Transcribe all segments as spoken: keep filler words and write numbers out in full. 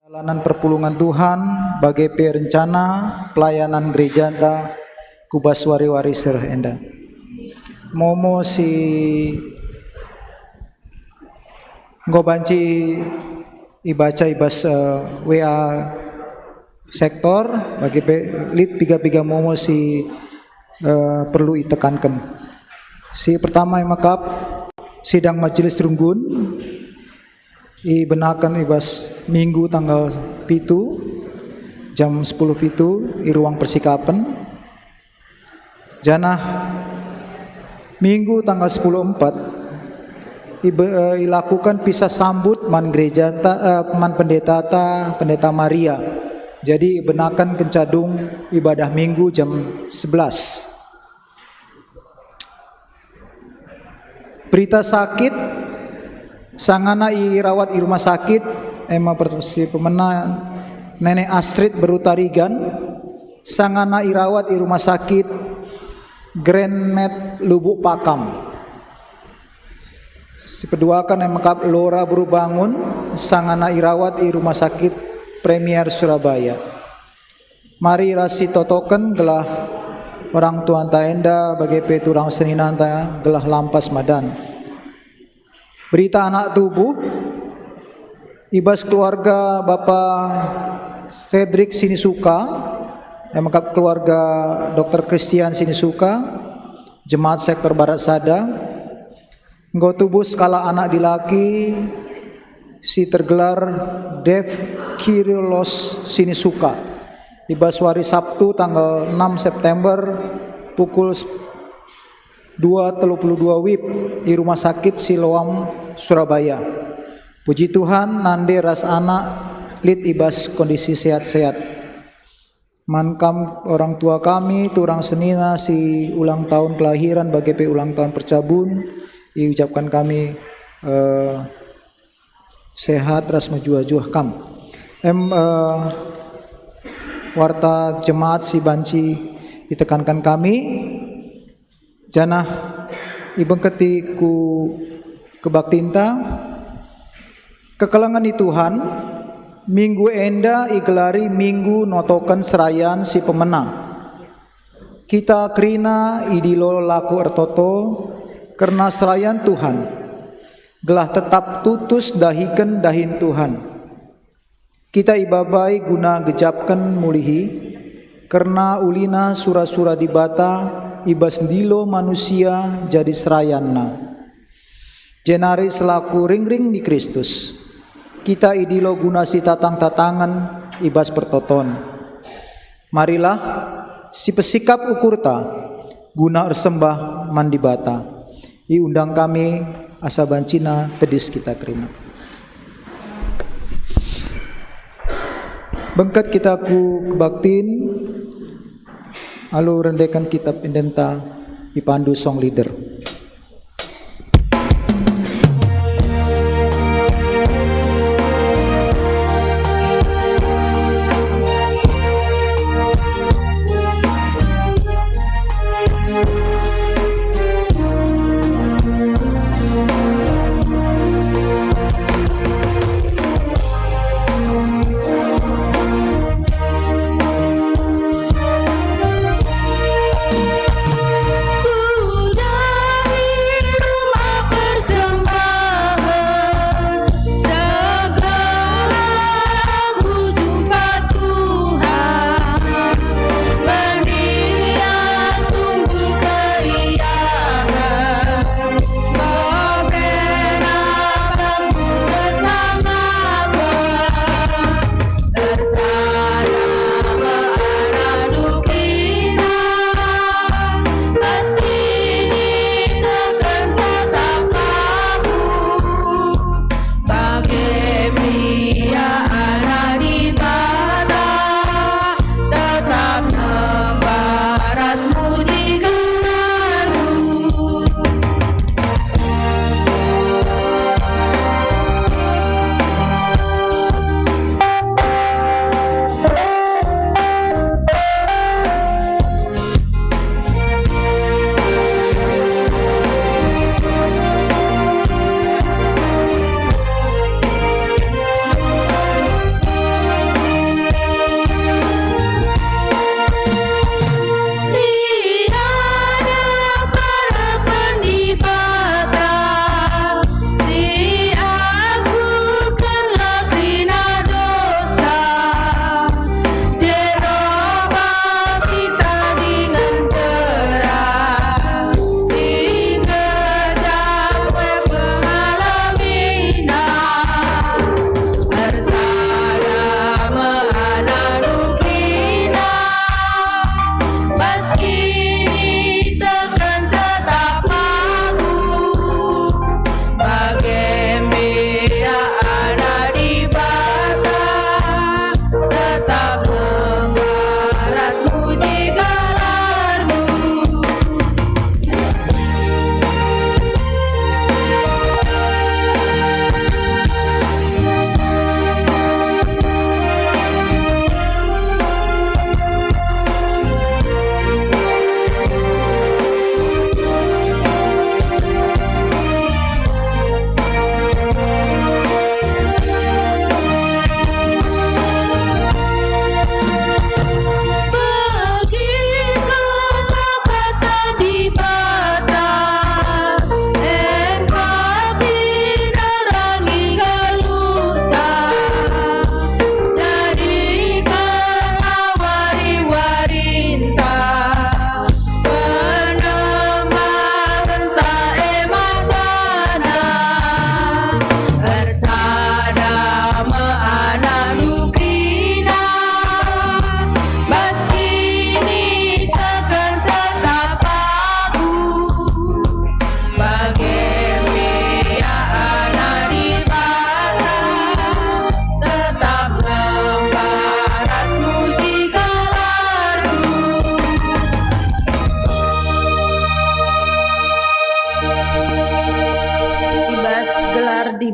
Pelayanan perpulungen Tuhan, bage pe rencana pelayanan gerejanta ku bas wari-wari si reh enda. Momo si enggo banci ibaca i bas, eh, W A sektor, bage pe lit piga-piga momo si, eh, perlu itekanken. Si pertama e mekap sidang majelis runggun, ibenaken i bas Minggu tanggal pitu, jam sepuluh pitu, i ruang persikapen. Janah Minggu tanggal sepuluh empat, ibe-, eh, ilakuken pisah sambut man gerejata, eh, man pendetata, Pendeta Maria. Jadi ibenaken kenca dung ibadah Minggu jam sebelas. Berita sakit, sangana irawat i rumah sakit, e mekap si pemena Nenek Astrid beru Tarigan, sangana irawat i rumah sakit Grand Med Lubuk Pakam. Si peduaken e mekap Lora beru Bangun, sangana irawat i Rumah Sakit Premier Surabaya. Mari ras sitotoken gelah orang tuanta enda bage pe turang seninanta gelah lampas madan. Berita anak tubuh, i bas keluarga Bapa Cedric Sinisuka, e mekap keluarga Dokter Christian Sinisuka, Jemaat Sektor Barat Sada, enggo tubuh sekalak anak dilaki si tergelar Dev Kyrilos Sinisuka. I bas wari Sabtu tanggal enam September pukul dua telu puluh dua wib i Rumah Sakit Siloam, Surabaya. Puji Tuhan, nande ras anak lit i bas kondisi sehat-sehat. Man kam orang tua kami, turang senina si ulang tahun kelahiran bage pe ulang tahun percabun, iucapken kami, eh, sehat ras mejuah-juah kam. Em, eh, warta jemaat si banci itekanken kami, janah ibengketi ku kebaktinta, kekelengen i Tuhan, minggu enda igelari Minggu Notoken Serayan si Pemena. Kita kerina idilo lako ertoto kerna serayan Tuhan, gelah tetap tutus dahiken dahin Tuhan. Kita ibabai guna gejapken mulihi, kerna ulina sura-sura Dibata i bas ndilo manusia jadi serayanNa. Jenari selaku ringring ni Kristus, kita idilo guna sitatang-tatangen i bas pertoton. Marilah sipesikap ukurta guna ersembah man Dibata. Iundang kami asa bancina tedis kita kerina. Bengket kita ku kebaktin, alu rendeken kitab endenta ipandu song leader.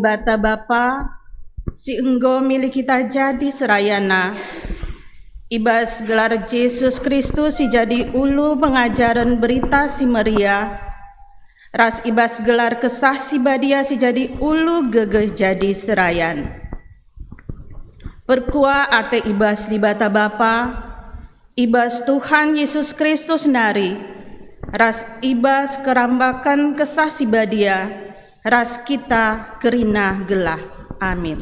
Dibata Bapa, si enggo milih kita jadi serayana, i bas gelar Jesus Kristus si jadi ulu pengajaren Berita Si Meriah, ras i bas gelar Kesah Si Badia si jadi ulu gegeh jadi serayan. Perkuah ate i bas Dibata Bapa, i bas Tuhan Yesus Kristus nari, ras i bas kerambaken Kesah Si Badia, ras kita kerina gelah. Amin.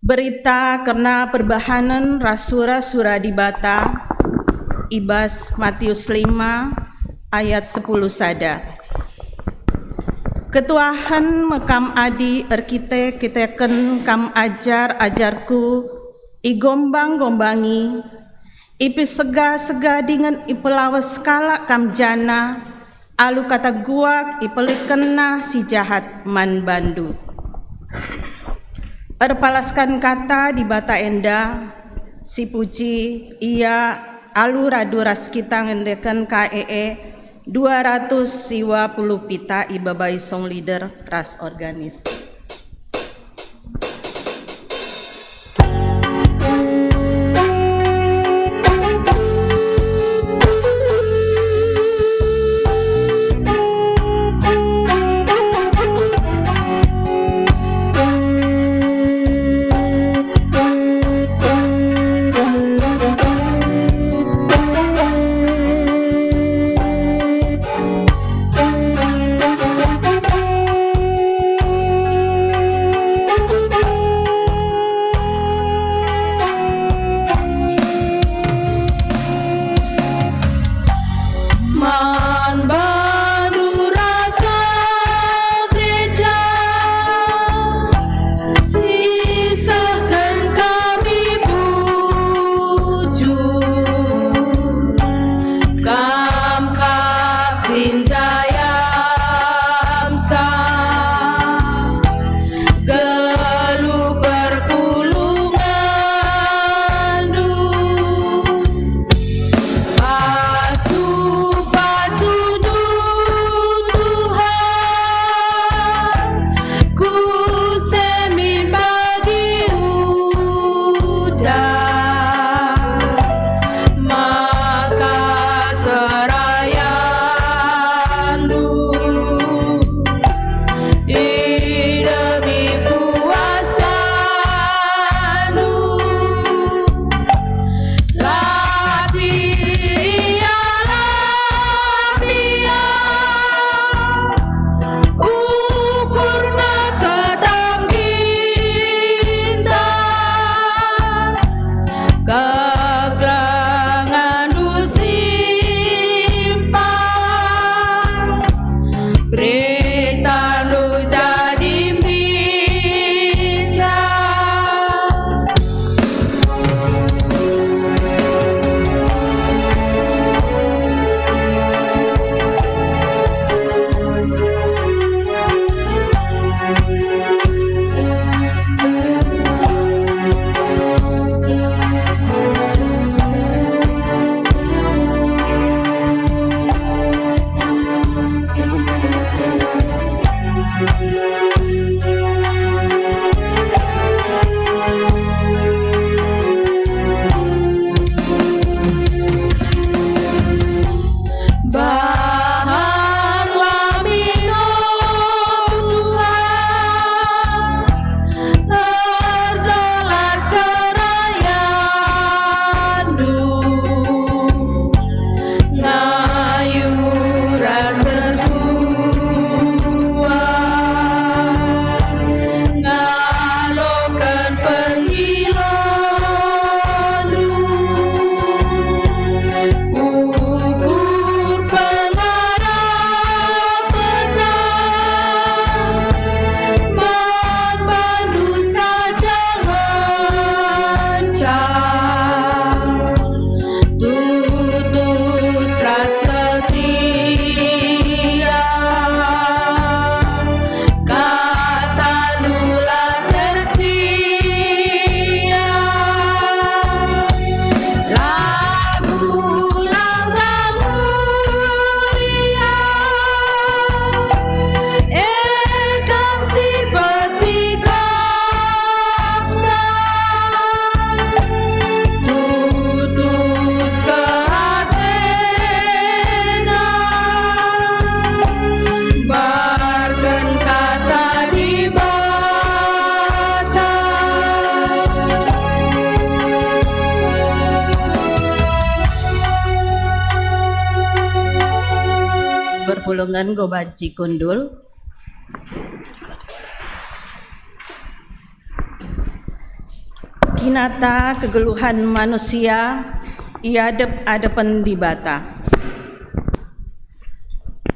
Berita kerna perbahanen ras sura-sura Dibata i bas Matius lima ayat sepuluh sada. Ketuahen me kam adi erkite-kiteken kam ajar-ajarKu, igombang-gombangi, ipesega-sega dingen ipelawes kalak kam jana, alu kata guak ipelikenna si jahat man bandu. Erpalaskan kata Dibata enda, sipuji Ia alu radu ras kita ngendeken K E E dua ratus siwa puluh pita ibabai song leader ras organis. Pulungen enggo banci kundul. Kinata kegeluhen manusia i adep-adepen Dibata.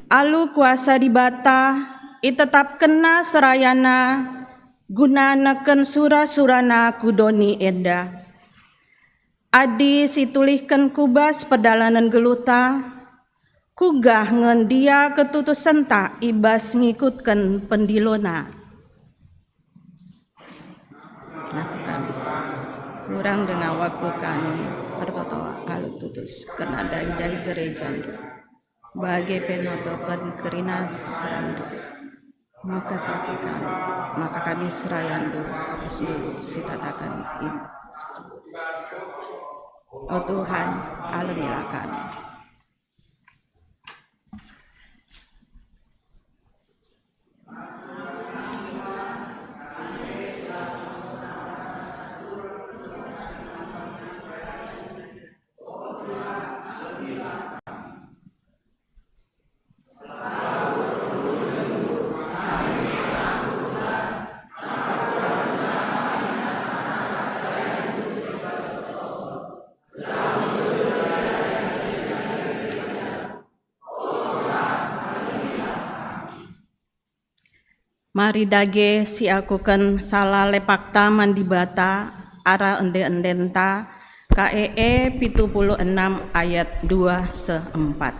Alu kuasa Dibata itetapkenNa serayana guna neken sura-suraNa ku doni enda. Adi situlihken ku bas pedalanen geluhta, kuga nge ndia ketutusenta i bas ngikutken pendilona? Kurang denga waktu kami ertoto alu tutus kerna dahi-dahi gerejandu, bage pe notoken kerina serayandu. Maka tati kami, maka kami serayandu ras nggeluh si tataken i bas. O Tuhan, alemilah kami. Mari dage siakuken sala lepakta man Dibata arah ende-endenta, K E E pitu puluh enam ayat dua seh empat.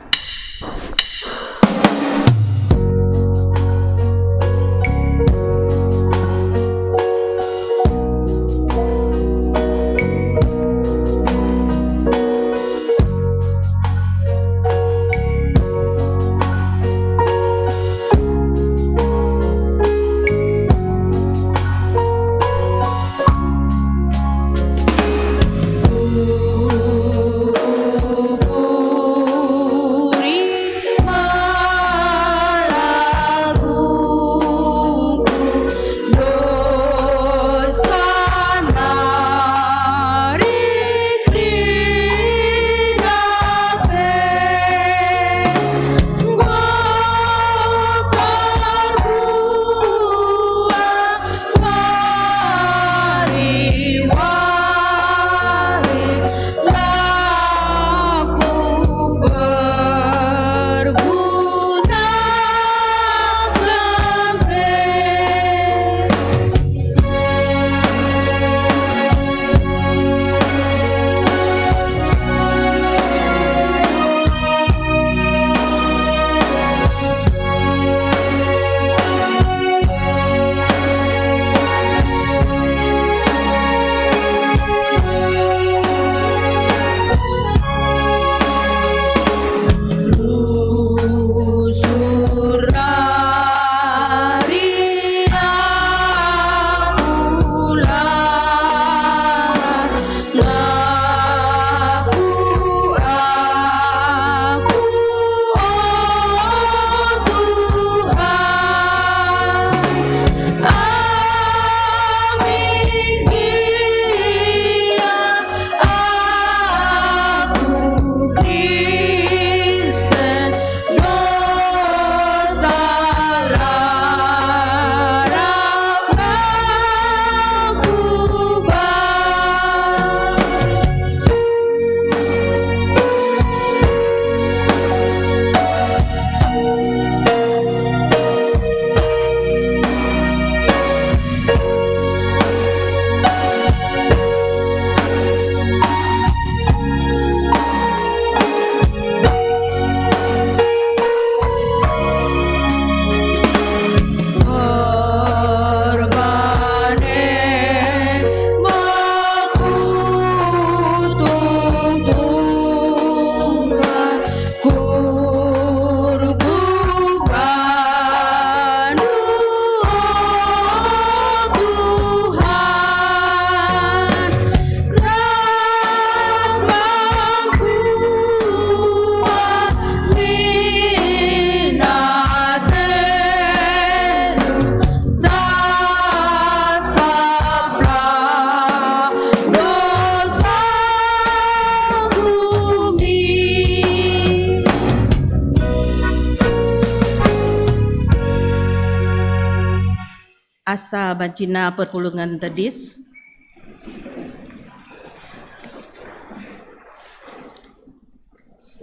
Asa banci perpulungen tedis.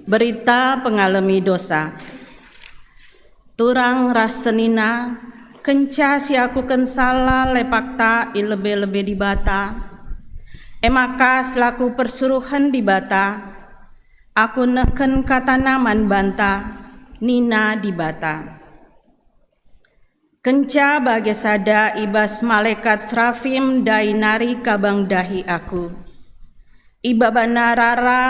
Berita pengalemi dosa. Turang ras senina, kenca siakuken salah lepakta i lebe-lebe Dibata, e maka selaku persuruhen Dibata, aku nehken kataNa man banta, nina Dibata. Kenca bage sada i bas malekat serafim ndai nari kabang dahi aku. Ibabana rara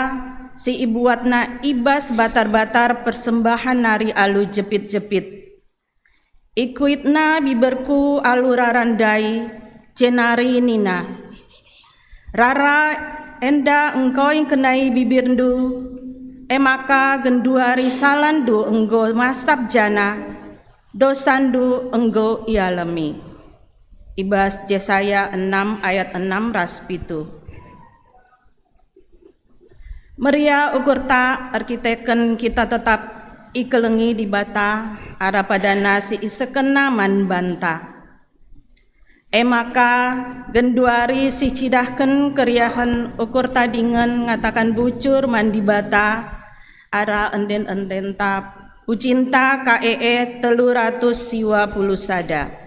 si ibuatna i bas batar-batar persembahen nari alu jepit-jepit. Ikuitna biberku alu rara ndai, jenari nina, "Rara enda enggo ngkenai bibirndu, e maka genduari salandu enggo masap janah dosandu enggo ialemi." I bas Jesaya enam ayat enam ras pitu. Meriah ukurta erkiteken kita tetap ikelengi Dibata arah padana si isekenNa man banta. E maka, genduari sicidahken keriahen ukurta dingen ngataken bujur man Dibata arah enden-endenta, pujinta K E E telu ratus siwa puluh sada.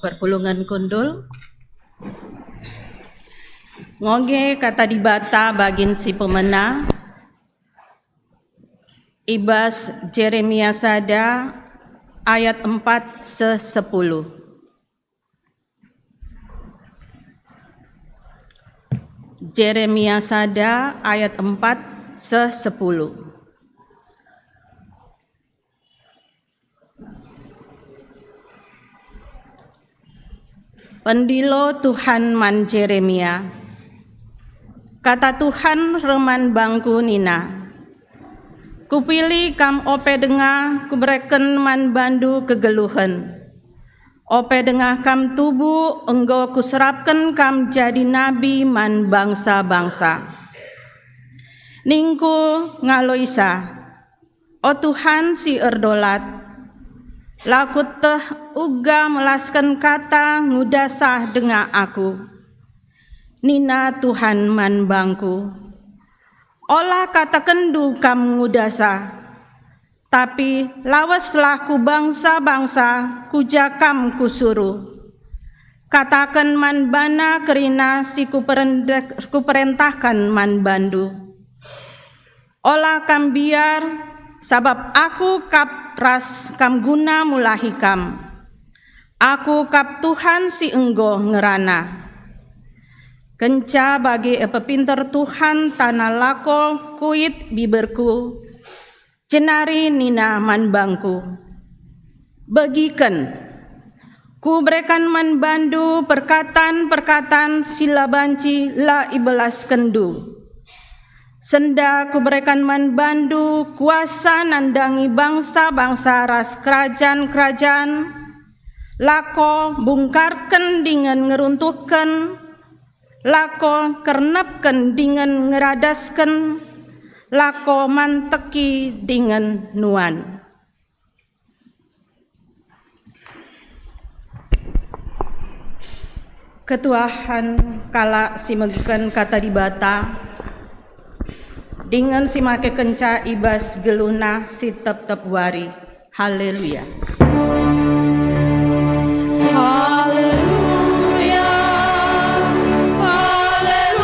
Perpulungen kundul. Ngoge kata Dibata bagin si pemena i bas Jeremia sada ayat empat seh sepuluh. Jeremia sada ayat empat seh sepuluh. Pendilo Tuhan man Jeremia. Kata Tuhan reh man bangku nina, "Kupilih kam ope denga, kubereken man bandu kegeluhen. Ope denga kam tubu, enggo kuserapken kam jadi nabi man bangsa-bangsa." Ningku ngaloisa, "O Tuhan si erdolat, la kueteh uga melasken kata ngudasah denga aku." Nina Tuhan man bangku, "Ola katakenndu kam ngudasah, tapi laweslah ku bangsa-bangsa ku ja kam kusuruh. Kataken man bana kerina si kuperendek-, kuperentahken man bandu. Ola kam mbiar, sabap Aku kap ras kam guna mulahi kam. Aku kap Tuhan si enggo ngerana." Kenca bage ipepinter Tuhan tanah lako kuit biberKu, jenari nina man bangku, "Begiken, Kubereken man bandu perkatan-perkatan si la banci la ibelaskenndu. Senda Kubereken man bandu kuasa nandangi bangsa-bangsa ras kerajan-kerajan, lako bungkarken dingen ngeruntuhken, lako kernepken dingen ngeradasken, lako manteki dingen nuan." Ketuahen kalak si megiken Kata Dibata, dingen si makekenca i bas geluhna si tep-tep wari. Haleluya! Haleluya, haleluya, haleluya.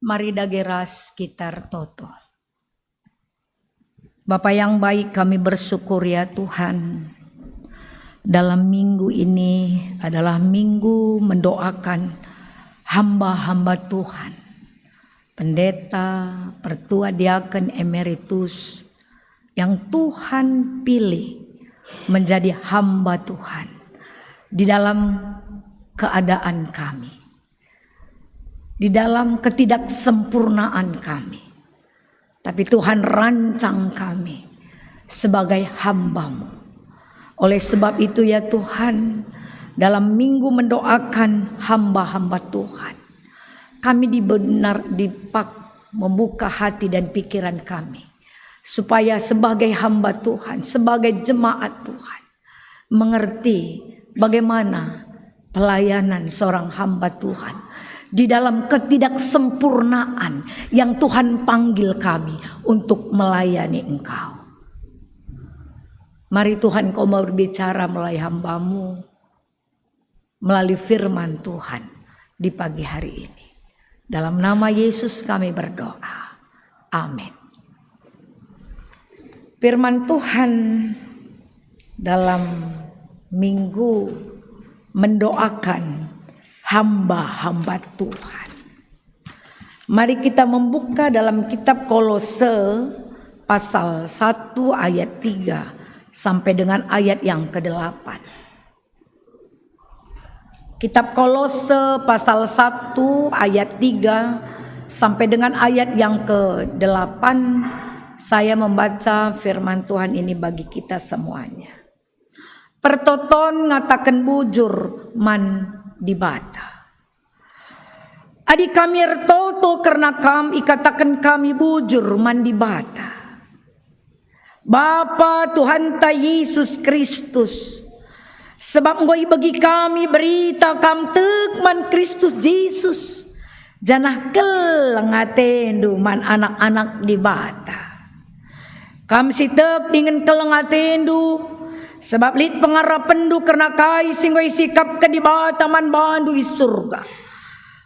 Mari dage ras kita ertoto. Bapa yang baik, kami bersyukur ya Tuhan, dalam minggu ini adalah minggu mendoakan hamba-hamba Tuhan, pendeta, pertua, diaken, emeritus, yang Tuhan pilih menjadi hamba Tuhan di dalam keadaan kami, di dalam ketidaksempurnaan kami. Tapi Tuhan rancang kami sebagai hamba-Mu. Oleh sebab itu ya Tuhan, dalam minggu mendoakan hamba-hamba Tuhan, kami dibenar, dipak membuka hati dan pikiran kami, supaya sebagai hamba Tuhan, sebagai jemaat Tuhan, mengerti bagaimana pelayanan seorang hamba Tuhan di dalam ketidaksempurnaan yang Tuhan panggil kami untuk melayani Engkau. Mari Tuhan, Engkau mau berbicara melalui hamba-Mu, melalui firman Tuhan di pagi hari ini. Dalam nama Yesus kami berdoa. Amin. Firman Tuhan dalam minggu mendoakan hamba-hamba Tuhan. Mari kita membuka dalam kitab Kolose pasal satu ayat tiga sampai dengan ayat yang kedelapan. Kitab Kolose pasal satu ayat tiga sampai dengan ayat yang kedelapan, saya membaca firman Tuhan ini bagi kita semuanya. Pertoton ngataken bujur man Dibata. Adi kami ertoto kerna Kam, ikataken kami bujur man Dibata. Bapa Tuhanta Yesus Kristus, sebab enggo ibegi kami berita Kam tek man Kristus Jesus, janah keleng atendu man anak-anak Dibata. Kam si tek dingen keleng atendu, sebab lit pengarapenndu kerna kai si enggo isikapken Dibata man bandu i Surga.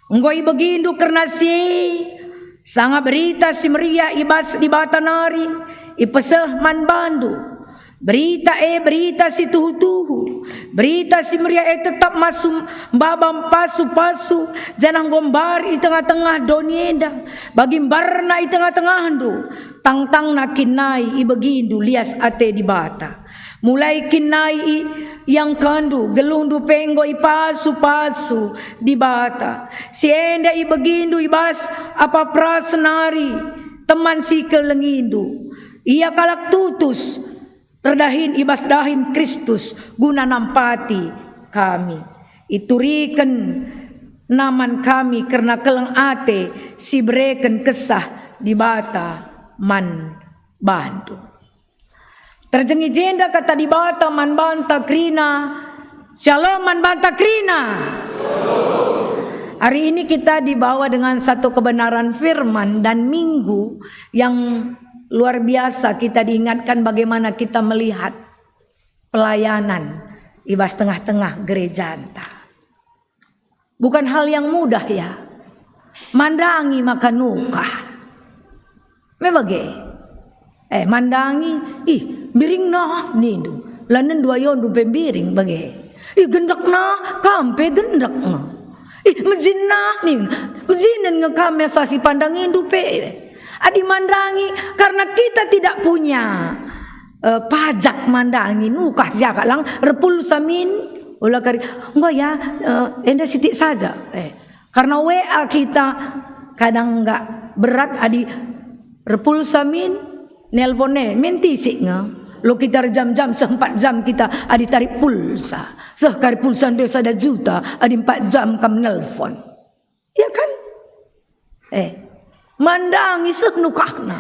Enggo ibegindu kerna si e, sanga Berita Si Meriah i bas Dibata nari ipeseh man bandu. Berita e berita si tuhu-tuhu. Berita Si Meriah e tetap masum mbaban pasu-pasu, janah enggo mbar i tengah-tengah doni enda, bagi mbarna i tengah-tengahndu. Tangtangna kin nai ibegindu lias ate Dibata. Mulai kin nai i-, iangkandu, geluhndu pe enggo ipasu-pasu Dibata. Si enda ibegindu i bas Epapras nari, teman si ikelengindu. Ia kalak tutus, erdahin i bas dahin Kristus guna nampati kami. Iturikenna man kami kerna keleng ate si ibereken Kesah Dibata man bandu. Terjeng i jenda kata Dibata man banta kerina. Shalom man banta kerina. Hari ini kita dibawa dengan satu kebenaran firman dan minggu yang luar biasa, kita diingatkan bagaimana kita melihat pelayanan i bas tengah-tengah gerejanta. Bukan hal yang mudah, ya. Mandangi maka nukah. Me bage. Eh, mandangi, ih, mbiringna nindu. Lanendu ayondu pe mbiring bage. Ih, gendekna, kam pe gendek nge. Ih, mejinna nindu. Mejinen nge kam asa si pandangindu pe. Adi mandangi, karena kita tidak punya, eh, pajak mandangi, nukah siakap lang, erpulsa min, ola kari, enggo ya, eh, enda sitik saja. Eh, karena W A kita kadang enggak berat, adi erpulsa min, nelpon e, min tisik nge. Lo kita erjam-jam, seh empat jam kita adi tarik pulsa. Seh kari pulsa ndai sada juta, adi empat jam kam nelpon. Ya kan? Eh, mandangi seh nukahna.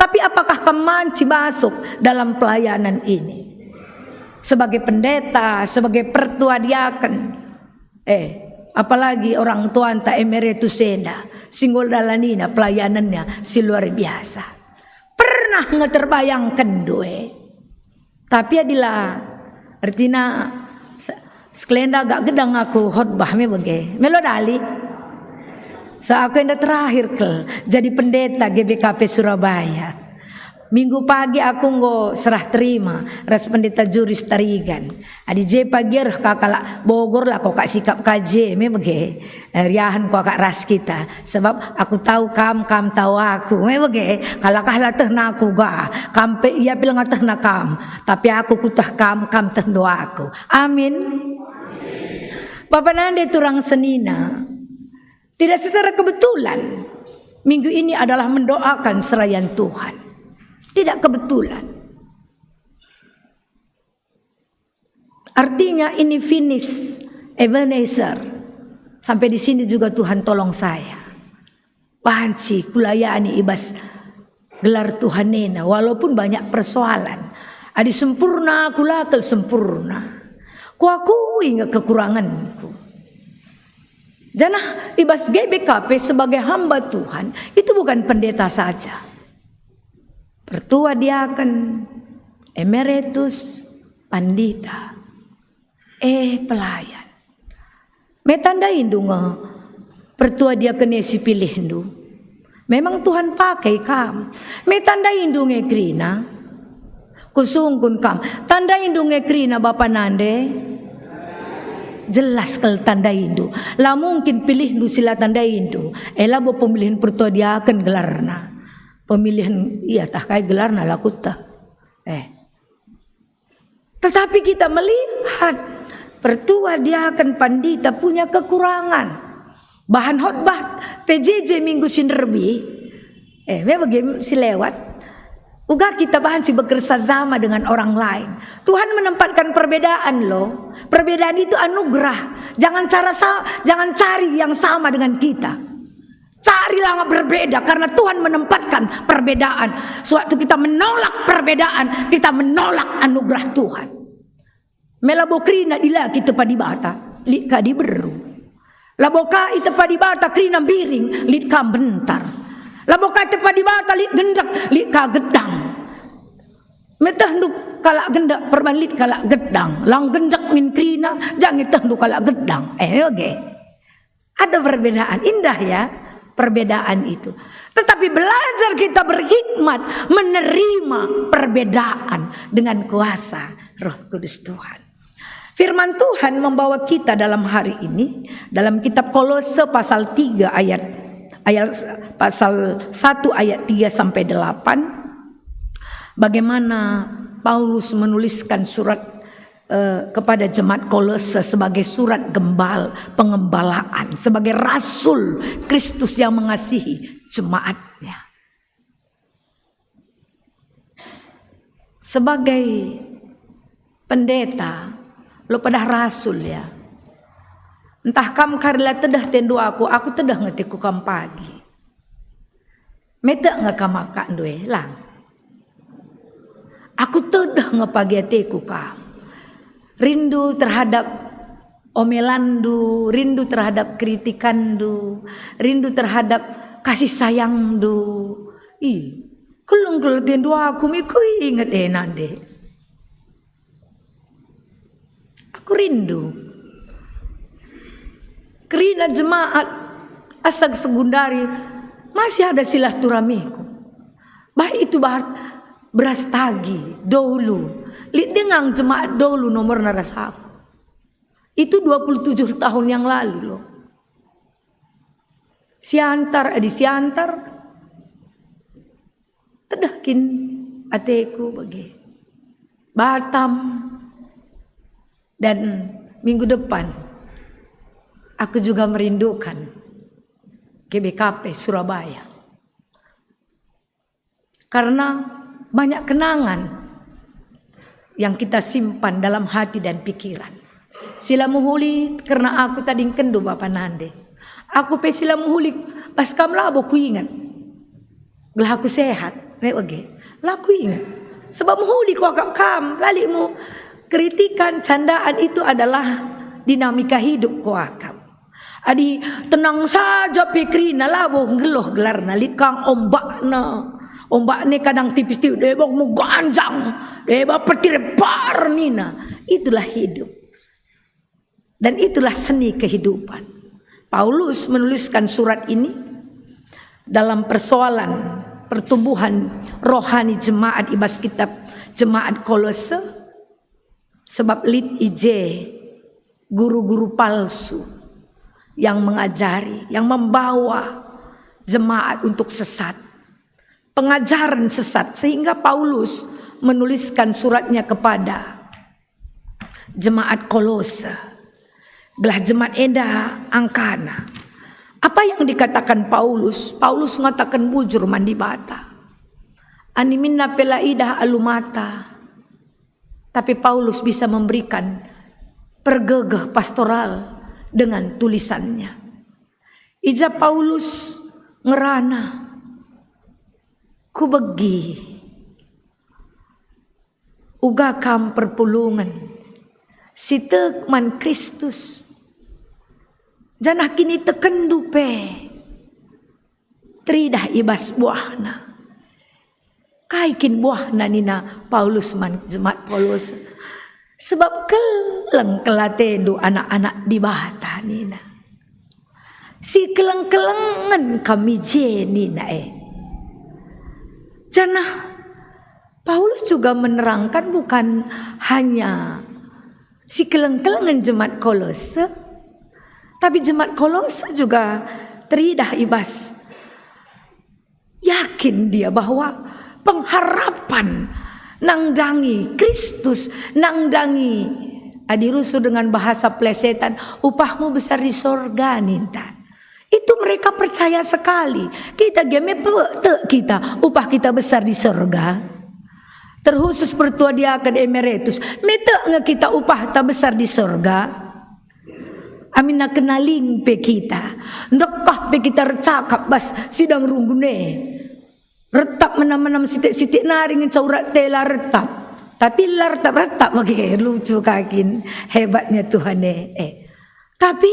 Tapi apakah kam banci masuk dalam pelayanan ini? Sebagai pendeta, sebagai pertua diaken. Eh, apalagi orang tuanta emeritus enda, si enggo dalanina pelayanannya si luar biasa. Pernah nge terbayangkenndu e? Tapi adila, ertina se-, sekelenda gak gedang aku khotbah me bage. Melo dali. So aku enda terakhir kel jadi pendeta G B K P Surabaya. Minggu pagi aku enggo serah terima ras pendeta Juris Tarigan. Adi je pagi reh ka kalak Bogor la ko kak sikap ka je me bage. Eh, riahen kuakap ras kita, sebab aku tau kam, kam tau aku. Me bage, kalakah la tehna aku ga, kam pe ia pe langa tehna kam, tapi aku kuteh kam, kam tehndu aku. Amin. Bapa nande turang senina, tidak secara kebetulan minggu ini adalah mendoakan serayan Tuhan. Tidak kebetulan. Artinya ini finish, Ebenezer. Sampai di sini juga Tuhan tolong saya. Banci kulayani i bas gelar Tuhan ena, walaupun banyak persoalan. Adi sempurna, aku la kel sempurna. Kuakui nge kekuranganku. Janah i bas G B K P sebagai hamba Tuhan, itu bukan pendeta saja. Pertua diaken, emeritus, pandita, eh, pelayan. Me tandaindu nge pertua diaken e si pilihndu. Memang Tuhan pakai kam. Me tandaindu nge kerina. Kusungkun kam. Tandaindu nge kerina bapa nande. Jelas kal tandaindu. La mungkin pilihndu si la tandaindu. E labo pemilihen pertua diaken gelarna. Pemilihan, iya tah kai gelarna la kuteh. Eh. Tetapi kita melihat pertua diaken pandita punya kekurangan. Bahan khotbah P J J minggu si nderbi, eh, me bage si lewat. Uga kita banci bekerja sama dengan orang lain. Tuhan menempatkan perbedaan loh. Perbedaan itu anugerah. Jangan cara sa-, jangan cari yang sama dengan kita. Carilah yang berbeda, karena Tuhan menempatkan perbedaan. Sewaktu kita menolak perbedaan, kita menolak anugerah Tuhan. Me labo kerina dilaki tepa Dibata, lit ka diberu. Labo ka itepa Dibata kerina mbiring, lit ka mbentar. Labo ka itepa Dibata lit gendek, lit ka gedang. Metehndu kalak gendek perban lit kalak gedang. Lang gendek min kerina, jange tehndu kalak gedang. Eh, oke. Ada perbedaan, indah ya perbedaan itu. Tetapi belajar kita berhikmat menerima perbedaan dengan kuasa Roh Kudus Tuhan. Firman Tuhan membawa kita dalam hari ini dalam kitab Kolose pasal tiga ayat, ayat pasal satu ayat tiga sampai delapan. Bagaimana Paulus menuliskan surat, eh, kepada jemaat Kolose sebagai surat gembal, pengembalaan, sebagai rasul Kristus yang mengasihi jemaatnya. Sebagai pendeta, lo pedah rasul ya. Ntah kam kari la tedeh atendu aku, aku tedeh nge ateku kam pagi. Metek nge kam akakndu e, lang. Aku tedeh nge pagi ateku kam. Rindu terhadap omelanndu, rindu terhadap kritikanndu, rindu terhadap kasih sayangndu. Ih, keleng-keleng atendu aku, mi kuinget e nande. Aku rindu. Kerina jemaat asa segundari masih ada silaturahmiku. Bah itu bah beras tagi dolu. Lit denga jemaat dolu nomorna ras aku. Itu dua puluh tujuh tahun yang lalu loh. Siantar, adi siantar, tedeh kin ateku bage. Batam. Dan minggu depan, aku juga merindukan G B K P Surabaya. Karena banyak kenangan yang kita simpan dalam hati dan pikiran. Sila mehuli kerna aku tadingkenndu bapa nande. Aku pe sila mehuli bas kam labo kuinget. Gelah aku sehat, me bage. La kuinget. Sebab mehuli kuakap kam, la lit mu kritikan, candaan itu adalah dinamika hidup kuakap. Adi tenang saja pikrina, labo nggeluh gelarna, lit kang ombakna. Ombakna kadang tipis-tipis, deba meganjang, deba petir bar nina. Itulah hidup. Dan itulah seni kehidupan. Paulus menuliskan surat ini dalam persoalan pertumbuhan rohani jemaat i bas kitab jemaat Kolose, sebab lit i je guru-guru palsu yang mengajari, yang membawa jemaat untuk sesat, pengajaren sesat, sehingga Paulus menuliskan suratnya kepada jemaat Kolose. Gelah jemaat enda angkana. Apa yang dikatakan Paulus? Paulus ngataken bujur man Dibata. Animinna pe la idah alu mata. Tapi Paulus bisa memberikan pergegeh pastoral dengan tulisannya. I ja Paulus ngerana, "Kubegi uga kam perpulungen si tek man Kristus, janah kinitekenndu pe teridah i bas buahna." Kai kin buahna nina Paulus man jemaat Kolose? Sebab keleng kal atendu anak-anak Dibata nina. Si keleng-kelengen kam i je nina e. Janah Paulus juga menerangkan bukan hanya si keleng-kelengen jemaat Kolose, tapi jemaat Kolose juga teridah i bas. Yakin dia bahwa pengharapan nandangi Kristus, nandangi, adi rusur dengan bahasa plesetan, upahmu besar di sorga ninta. Itu mereka percaya sekali. Kita ge me pe tek kita, upah kita besar di sorga. Terkhusus pertua diaken emeritus, me tek nge kita upahta besar di sorga. Aminna kenaling pe kita, ndekah pe kita ercakap bas sidang runggun e. Retap menam-menam sitik-sitik nari ngenca urat tela retap. Tapi la retap-retap bage, lucu ka kin hebatnya Tuhan e. Eh. Tapi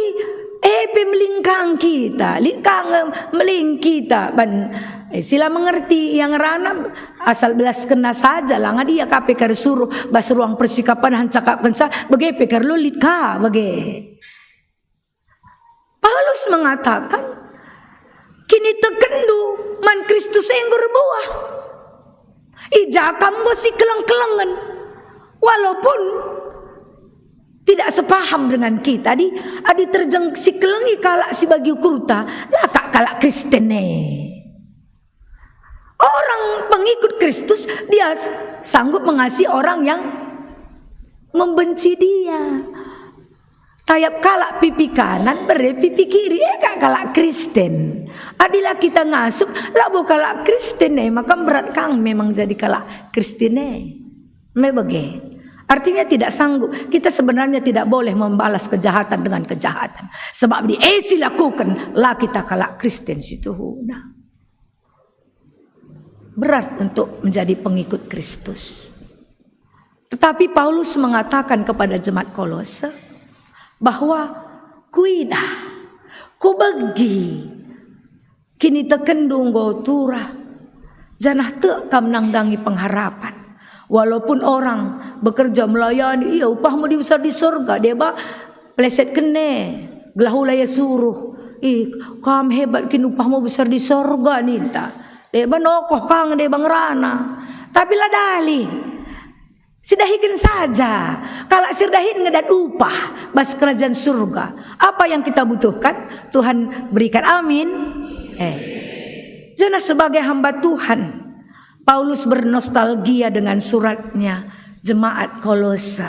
e pe melingkang kita, lit ka nge meling kita ban, eh, sila mengerti yang rana asal belas kena saja lah, ngat ia ka pe kar suruh bas ruang persikapan han cakapkenca, bage pe kar lo lit ka bage. Paulus mengatakan, "Kinitekenndu man Kristus enggo erbuah. I ja kam enggo sikeleng-kelengen." Walaupun tidak sepaham dengan kita, adi, adi terjeng sikelengi kalak si bagi ukurta, la kak kalak Kristen e. Orang pengikut Kristus, dia s-, sanggup mengasihi orang yang membenci dia. Tayap kalak pipi kanan, bere pipi kiri, e kak kalak Kristen. Adi la kita ngasup, labo kalak Kristen e, maka berat kang memang jadi kalak Kristen e. Me bage. Artinya tidak sanggup. Kita sebenarnya tidak boleh membalas kejahatan dengan kejahatan. Sebab adi e si lakuken, la kita kalak Kristen si tuhuna. Berat untuk menjadi pengikut Kristus. Tetapi Paulus mengatakan kepada jemaat Kolose bahwa, "Kuidah, kubegi kinitekenndu enggo turah, janah tek kam nandangi pengharapan. Walaupun orang bekerja melayani, ia upahmu dibesar di sorga, deba pelesetken e, gelah ula ia suruh, 'Ih, kam hebat kin, upahmu besar di sorga,' ninta. Deba nokoh ka nge, deba ngerana. Tapi la dali. Sidahiken saja. Kalak si erdahin nge dat upah bas kerajaan surga." Apa yang kita butuhkan, Tuhan berikan. Amin. Eh. Janah sebagai hamba Tuhan, Paulus bernostalgia dengan suratnya jemaat Kolose.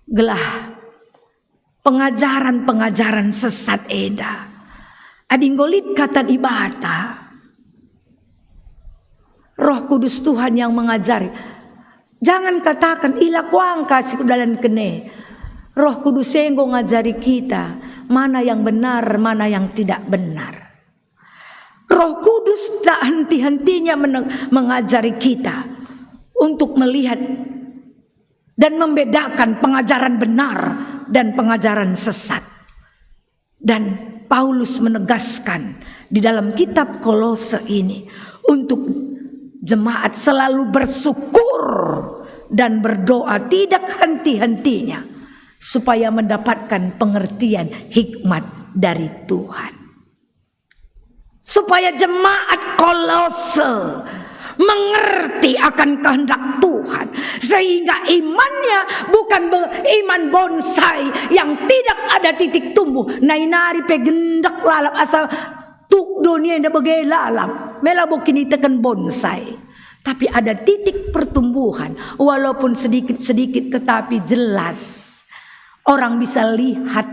Gelah pengajaren-pengajaren sesat enda. Adi enggo lit Kata Dibata, Roh Kudus Tuhan yang mengajari. Jangan katakan, "Ih, la kuangka si kudalanken e." Roh Kudus e enggo ngajari kita mana yang benar, mana yang tidak benar. Roh Kudus tak henti-hentinya mene-, mengajari kita untuk melihat dan membedakan pengajaran benar dan pengajaran sesat. Dan Paulus menegaskan di dalam kitab Kolose ini untuk jemaat selalu bersyukur dan berdoa tidak henti-hentinya supaya mendapatkan pengertian hikmat dari Tuhan. Supaya jemaat Kolose mengerti akan kehendak Tuhan, sehingga imannya bukan be-, iman bonsai yang tidak ada titik tumbuh, nai nari pe gendek lalap asa tuk doni enda bage lalap, me labo kiniteken bonsai. Tapi ada titik pertumbuhan, walaupun sedikit-sedikit tetapi jelas. Orang bisa lihat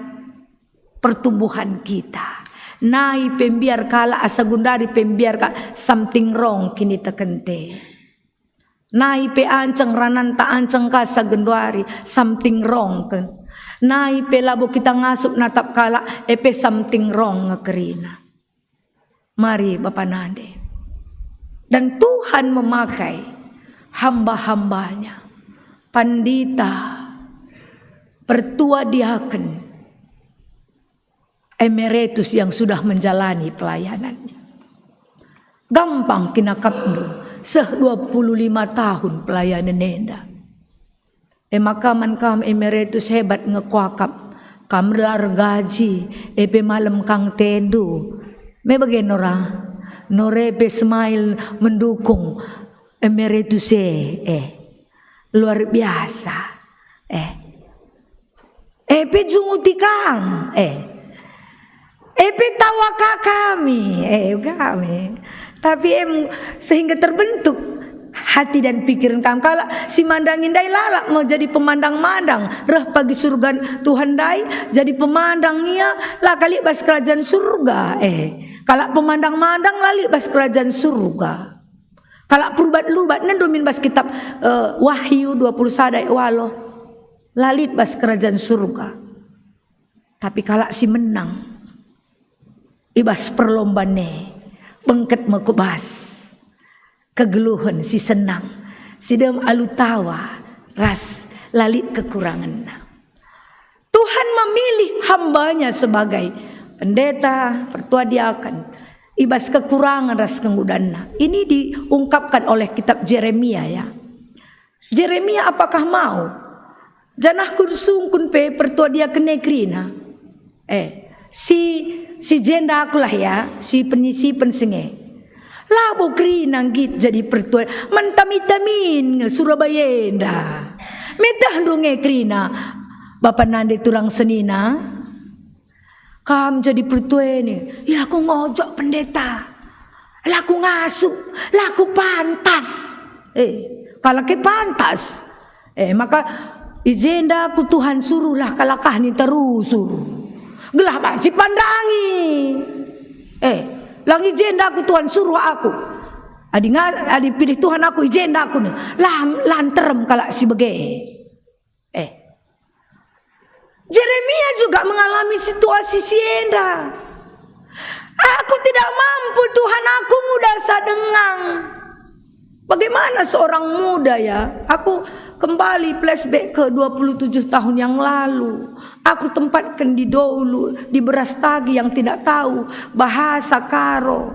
pertumbuhan kita. Nai pe mbiar kalak asa gundari pe mbiar ka something wrong kinitekenta. Nai pe anceng rananta anceng ka asa genduari something wrong ke. Nai pe labo kita ngasup natap kalak, e pe something wrong nge kerina. Mari Bapa nande. Dan Tuhan memakai hamba-hambanya, pandita, pertua diaken, emeritus yang sudah menjalani pelayanannya. Gampang kinakapndu seh dua puluh lima tahun pelayanan enda. E maka man kam emeritus hebat nge kuakap. Kam la ergaji, e pe malem kang tendu. Me bage Nora? Nora e pe smile mendukung emeritus e, eh. Luar biasa. Eh. E pe junguti kam, eh. E pe tawa ka kami, eh, kami. Tapi em, sehingga terbentuk hati dan pikiran kam. Kalak si mandang ndai lalap me jadi pemandang-mandang. Reh pagi surga Tuhan ndai, jadi pemandang ia, la ka lit bas kerajaan surga, eh. Kalak pemandang-mandang la lit bas kerajaan surga. Kalak perubat-lubat, nendo min bas kitab, eh, Wahyu dua puluh sada ayat waluh. La lit bas kerajaan surga. Tapi kalak si menang i bas perlomban e, bengket me ku bas kegeluhen si senang, si dem alu tawa ras la lit kekurangenna. Tuhan memilih hamba-Nya sebagai pendeta, pertua diaken, i bas kekurangen ras kengudanna. Ini diungkapkan oleh kitab Jeremia, ya. Jeremia apakah mau? Janah kusungkun pe pertua diaken e kerina. Eh, si, si jenda akulah ya, si penyisipen senge. Labo kerina nggit jadi pertua, man tami-tamin nge Surabaya enda. Metehndu nge kerina, bapa nande turang senina. Kam jadi pertua e, ya aku ngojok pendeta. Laku ngasup, laku pantas. Eh, kalak e pantas. Eh, maka i jenda ku Tuhan suruhlah kalak ah ninta rusur. Gelah banci pandangi. Eh, lang i jenda ku Tuhan suruh aku. Adi nga-, adi pilih Tuhan aku i jenda aku nih. Lah, lah nterem kalak si bage. Eh. Jeremia juga mengalami situasi si enda. "Aku tidak mampu, Tuhan, aku muda sadengang." Bagaimana seorang muda, ya? Aku kembali flashback ke dua puluh tujuh tahun yang lalu. Aku tempatken di dolu, di Berastagi yang tidak tahu bahasa Karo.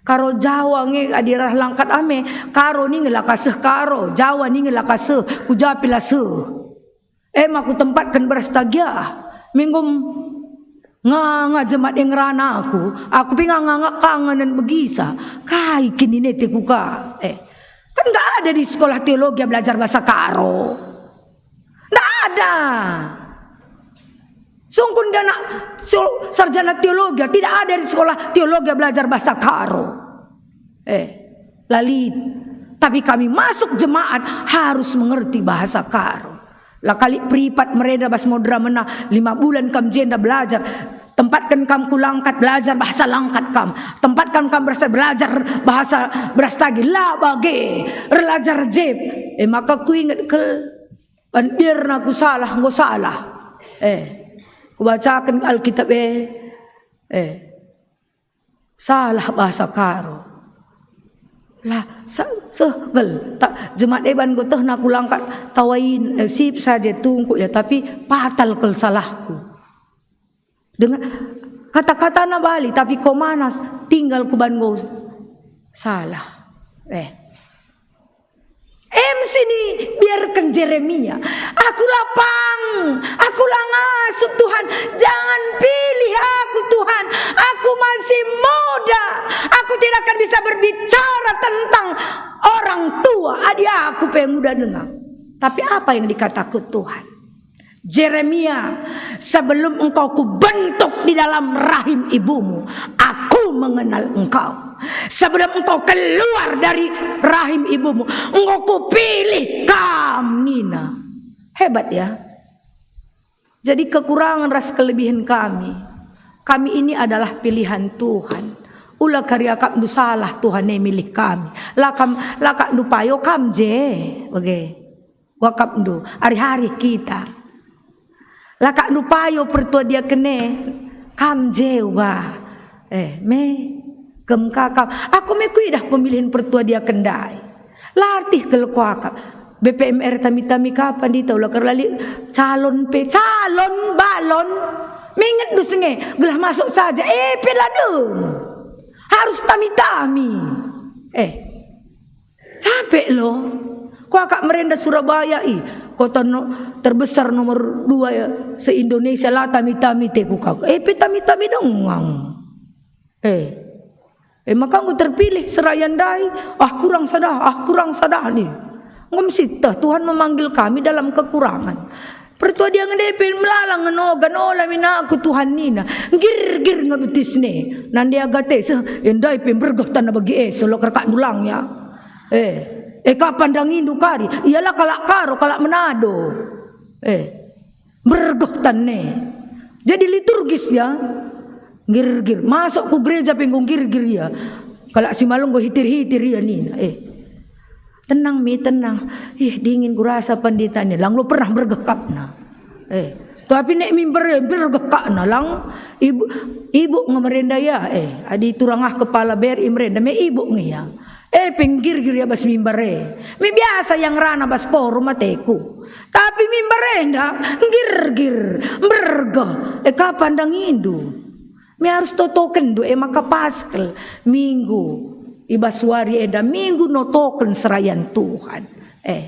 Karo Jawa nge adi arah langkat ame, Karo ninge la ka seh Karo, Jawa ninge la ka seh, ku ja pe la seh. E maka kutempatken Berastagi ah. Minggu nganga jemaat e ngerana aku, aku pe nganga kangen begisa. Kai kin inete kuka? Eh, kan nggak ada di sekolah teologi belajar bahasa Karo. Nggak ada. Sungkun dia anak so-, sarjana teologi, tidak ada di sekolah teologi belajar bahasa Karo. Eh, la lit. Tapi kami masuk jemaat harus mengerti bahasa Karo. La kali peripat merenda bas modera mena, lima bulan kam jenda belajar. Tempatken kam ku Langkat, belajar bahasa Langkat kam. Tempatken kam berasa belajar bahasa Berastagi. La bage, erlajar jep. Eh, maka kuinget kel. Ban biarna ku salah, enggo salah. Eh, kubacaken Alkitab e. Eh, salah bahasa Karo. Lah, sa-, seh, gel. Tak, jemaat e ban enggo tehna ku Langkat tawain, eh, sip saja tungkuk ya, tapi patal kel salahku. Dengan kata-katana bali, tapi komana tinggal ku ban enggo salah. Eh. Em sini, biarken Jeremia. "Aku la pang, aku la ngasup, Tuhan. Jangan pilih aku, Tuhan. Aku masih muda. Aku tidak akan bisa berbicara tentang orang tua. Adi aku pe muda dengang." Tapi apa yang dikatakan Tuhan? Jeremia, sebelum engkau kubentuk di dalam rahim ibumu, aku mengenal engkau. Sebelum engkau keluar dari rahim ibumu, enggo kupilih kam, nina. Hebat ya. Jadi kekurangan ras kelebihan kami. Kami ini adalah pilihan Tuhan. Ula kari akapndu salah Tuhan e milih kami. Lakam, lakakndu payo kam je. Bage. Wakapndu, ari-ari kita. Lakakndu payo pertua diaken e, kam je uga. Eh, me, gem ka kam. Aku me kuidah pemilihen pertua diaken ndai. Latih kal kuakap. B P M R tami-tami kapan dita ula kerlali calon pe, calon balon. Minget dus nge, gelah masuk saja. Eh, pe ladem. Harus tami-tami. Eh. Capek lo. Kuakap merenda Surabaya i, kota no, terbesar nomor dua ya, se-Indonesia, la tami-tami te kuka. Eh, pe tami-tami dengang. Eh. Eh, maka enggo terpilih seraya ndai, ah, kurang sada, ah, kurang sada ni. Enggo mesti teh Tuhan memanggil kami dalam kekurangan. Pertua diaken e pe melala ngenoga, nola min aku Tuhan nina. Nggirgir nge betisna. Nande agate seh, eh, ndai pe mbergeh tanna bagi e, selo kerkak dulang ya. Eh, eh, kapan dangindu kari? Ialah kalak Karo, kalak Manado. Eh, mbergeh tanna. Jadi liturgis ya. Nggirgir. Masuk ku gereja pe enggo nggirgir ia. Kalak si malo enggo hitir-hitir ia nina. Eh. Tenang mi, tenang. Ih, dingin kurasa pandita ni. Lang lo pernah mbergeh akapna. Eh, Tapi nek mimbar e, mbergeh kakna lang, ibu, ibu nge merenda ia, eh, adi turangah kepala B R I merenda, me ibu nge ia. Eh, pe nggirgir ia bas mimbar e. Me biasa ia ngerana bas forum ateku. Tapi mimbar enda, nggirgir, mbergeh, eh, kapan ndangindu? Me arus totokenndu, e maka Paskel, Minggu, i bas wari enda, Minggu notoken serayan Tuhan. Eh,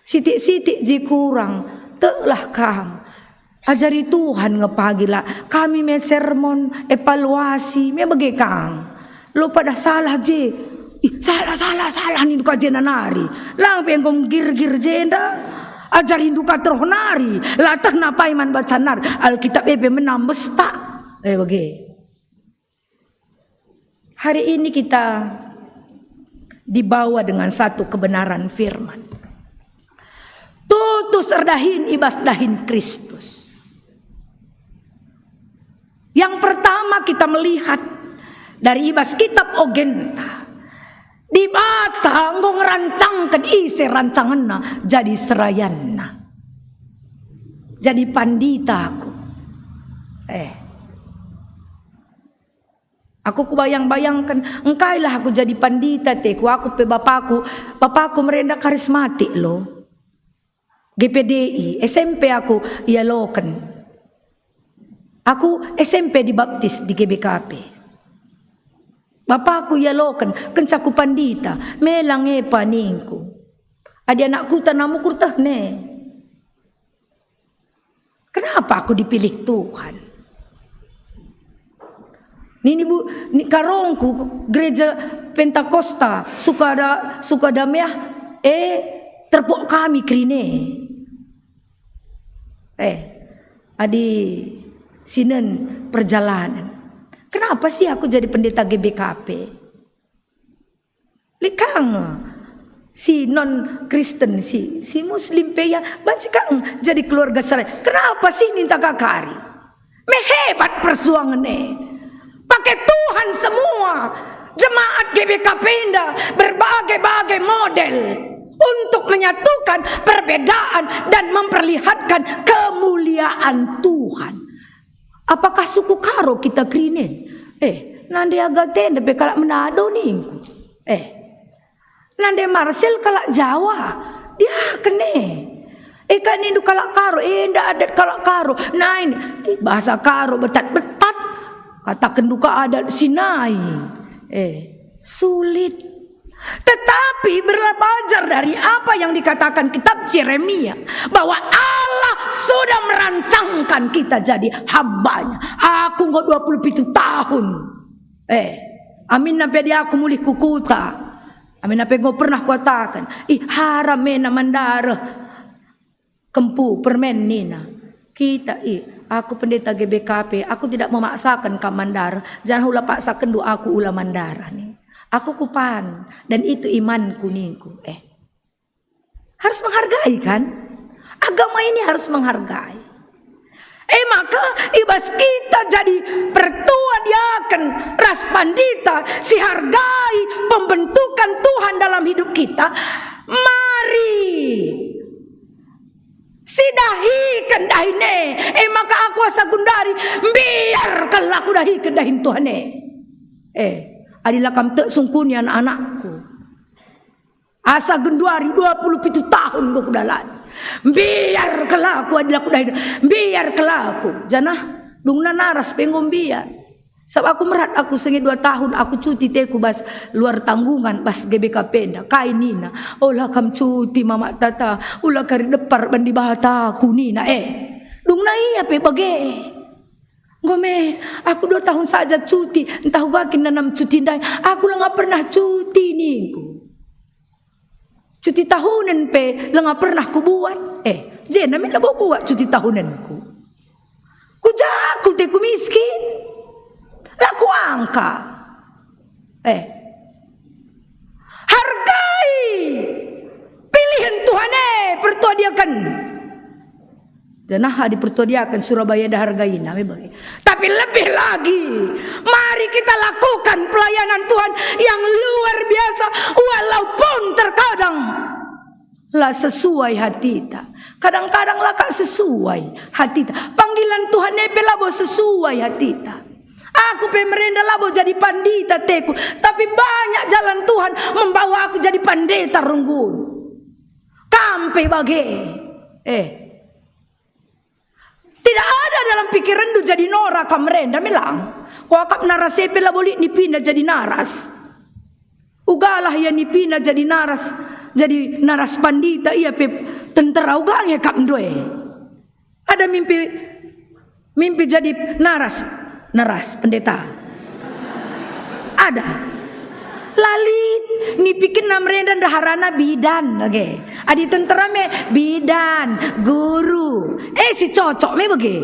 sitik-sitik je kurang, teklah kam. Ajari Tuhan nge pagi la, kami me sermon, evaluasi, me bage kam. Lo pada salah je. Ih, salah, salah, salah nindu ka jenda nari. Lang pe enggo nggirgir jenda. Ajarindu ka terus nari. La tehna paima baca nari. Alkitab e pe menam bestak. Eh, bage. Hari ini kita dibawa dengan satu kebenaran firman. Tutus erdahin i bas dahin Kristus. Yang pertama kita melihat dari i bas kitab Ogenta, Dibata enggo ngerancangken ise rancangenna jadi serayanna. Jadi pandita aku. Eh. Aku kubayang-bayangken, engkailah aku jadi pandita teku, aku pe bapaku, bapaku merenda karismatik lo. G P D I, S M P aku ialoken. Aku S M P dibaptis di G B K P. Bapaku ialoken, kenca ku pandita, mela nge pa ningku. Adi anak kuta namu kurteh ne. Kenapa aku dipilih Tuhan? Nini bu, ni karongku gereja Pentakosta, Sukada, Sukadamea, eh, terpuk kami kerine. Eh, adi sinen perjalanan. Kenapa sih aku jadi pendeta G B K P? Lit kang si non Kristen, si, si Muslim pe ia, banci kang jadi keluarga sarai. Kenapa sih ninta kakari? Me hebat perjuangan e. Pake Tuhan semua. Jemaat G B K P enda berbagai-bagai model untuk menyatukan perbedaan dan memperlihatkan kemuliaan Tuhan. Apakah suku Karo kita kerine? Eh, nande Agatenda pe kalak Manado ningku. Eh, nande Marcel kalak Jawa. Diaken e. Eh, kan nindu kalak Karo, enda adat kalak Karo. Nah, ini, ih, bahasa Karo betat-betat. Kataken duka adat Sinai. Eh, sulit. Tetapi belajar dari apa yang dikatakan kitab Jeremia, bahwa Allah sudah merancangkan kita jadi hambanya. Aku enggo dua puluh pitu tahun. Eh, amin pe adi aku mulih ku kuta. Amin pe enggo pernah kuataken, ih, haram mena mandareh. Kempu permen nina, "Kita, i, aku pendeta G B K P, aku tidak memaksaken kam mandar, janah ula paksakenndu aku ula mandar," ning. "Aku kupan, dan itu imanku," ningku. Eh, harus menghargai, kan? Agama ini harus menghargai. Eh, maka i bas kita jadi pertua diaken ras pandita si hargai pembentukan Tuhan dalam hidup kita, mari sidahiken dahin e. E maka aku asa gundari, mbiar kal aku dahiken dahin Tuhan e. Eh, adi la kam tek sungkuni anak-anakku. Asa genduari dua puluh pitu tahun enggo kudalani. Mbiar kal aku adi la kudahin, mbiar kal aku. Janah dungna naras pe enggo mbiar. Sabap aku merat, aku senge dua tahun aku cuti teku bas luar tanggungan bas G B K P enda. Kai nina, "Ola kam cuti, Mamak Tata, ula kari depar ban Dibata," aku nina. Eh, dungna ia pe bage. "Enggo me, aku dua tahun saja cuti, ntah uga kin nanam cuti ndai, aku langa pernah cuti," ningku. Cuti tahunen pe langa pernah kubuat. Eh, jenda min labo kubuat cuti tahunenku. Ku jaku teku miskin. La kuangka. Eh. Hargai pilihen Tuhan e, pertua diaken. Janah adi pertua diaken Surabaya enda hargaina me bage. Tapi lebih lagi, mari kita lakukan pelayanan Tuhan yang luar biasa, walaupun terkadang La sesuai hatita. Kadang-kadang la kap sesuai hatita. Panggilan Tuhan e pe labo sesuai hatita. Aku pe merenda labo jadi pandita teku, tapi banyak jalan Tuhan membawa aku jadi pandita runggun. Kam pe bage. Eh. Tidak ada dalam pikiranndu jadi nora kam merenda melang. Kuakap naras e pe labo lit nipina jadi naras. Ugalah ia nipina jadi naras, jadi naras pandita ia pe tentera uga nge kap ndu e. Ada mimpi, mimpi jadi naras, naras pendeta. Ada. Lalit, nipikenna merenda ndaharana bidan, oke. Adi tentera me bidan, guru. Eh, si cocok me bage.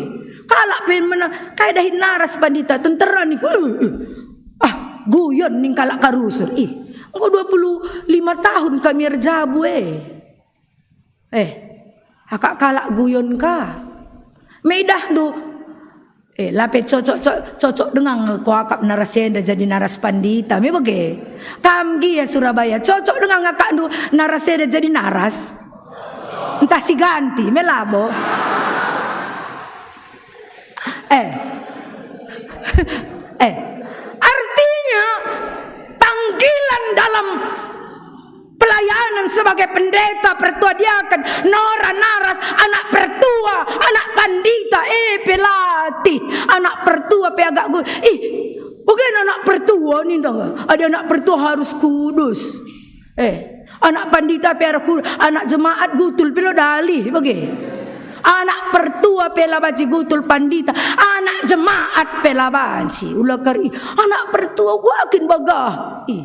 Kalak pe mena, kai dahin naras pandita, tentera niku. Eh, eh. Ah, guyon ning kalak karusur. Ih, enggo dua puluh lima tahun kami erjabu, eh. Eh, akap kalak guyon ka. Me idahndu. Eh, la pe cocok, co-, cocok denga nge kuakap naras enda jadi naras pandita, me bage. Kam gia Surabaya, cocok denga ngakapndu naras enda jadi naras. Ntah siganti, me labo. Eh. Eh. Artinya, panggilan dalam pelayanan sebagai pendeta, pertua diaken, nora naras, anak pertua, anak pandita, eh, pelatih, anak pertua pe agak gu-, ih, bage anak pertua ninta, ada anak pertua harus kudus. Eh, anak pandita pe harus kudus, anak jemaat gutul pe la dalih, bage. Anak pertua pe la banci gutul pandita, anak jemaat pe la banci. Ula kari, anak pertua gua kin bagah. Ih.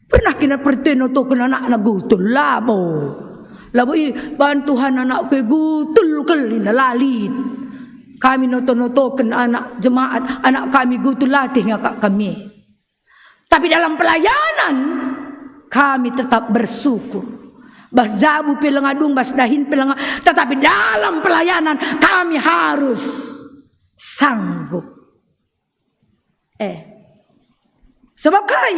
Pernah kina pertua notoken anakna gutul? Labo. Labo i, bantuhan anakku e gutul kal nina, lalit. Kami noto-notoken anak jemaat, anak kami gutul, latih ngakap kami. Tapi dalam pelayanan, kami tetap bersyukur. Bas jabu pe lenga dung, bas dahin pe lenga, tetapi dalam pelayanan kami harus sanggup. Eh. Sebab kai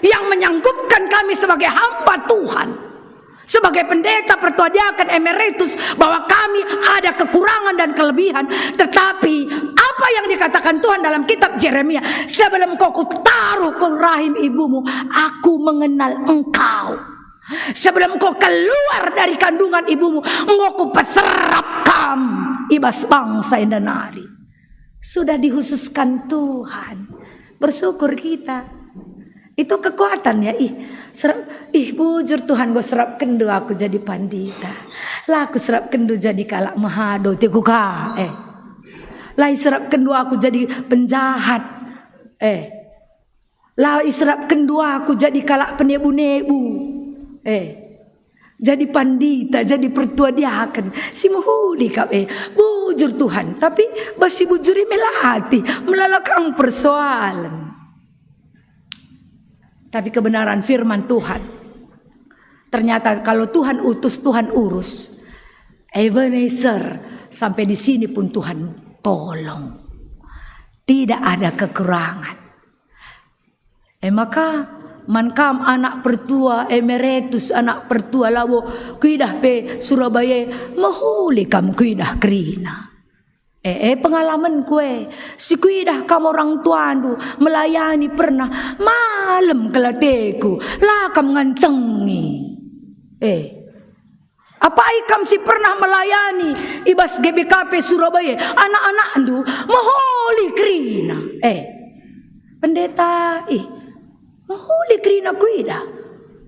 yang menyanggupkan kami sebagai hamba Tuhan, sebagai pendeta, pertua diaken, emeritus, bahwa kami ada kekurangan dan kelebihan, tetapi apa yang dikatakan Tuhan dalam kitab Jeremia, "Sebelum kau kutaruh ku rahim ibumu, aku mengenal engkau. Sebelum kau keluar dari kandungan ibumu, enggo kupeserap kam i bas bangsa enda nari." Sudah dihususkan Tuhan. Bersyukur kita. Itu kekuatan ya, ih, serap, ih, bujur Tuhan, enggo serapkenndu aku jadi pandita. La aku serapkenndu jadi kalak mehado, teku ka, eh. La iserapkenndu aku jadi penjahat, eh. La iserapkenndu aku jadi kalak penebu-nebu, eh. Jadi pandita, jadi pertua diaken, si mehuli kap, eh. Bujur Tuhan, tapi bas si bujur i me latih, melala kang persoalen. Tapi kebenaran firman Tuhan, ternyata kalau Tuhan utus, Tuhan urus, Ebenezer, sampai di sini pun Tuhan tolong. Tidak ada kekurangan. E maka, man kam anak pertua, emeritus, anak pertua labo kuidah pe Surabaya, mehuli kam kuidah kerina. E, e, pengalamanku e, si kuidah kam orang tuandu melayani pernah, malem kal ateku, la kam ngancengi. E, apai kam si pernah melayani i bas G B K P Surabaya, anak-anakndu mehuli kerina. Eh, pendeta, ih, mehuli kerina kuidah.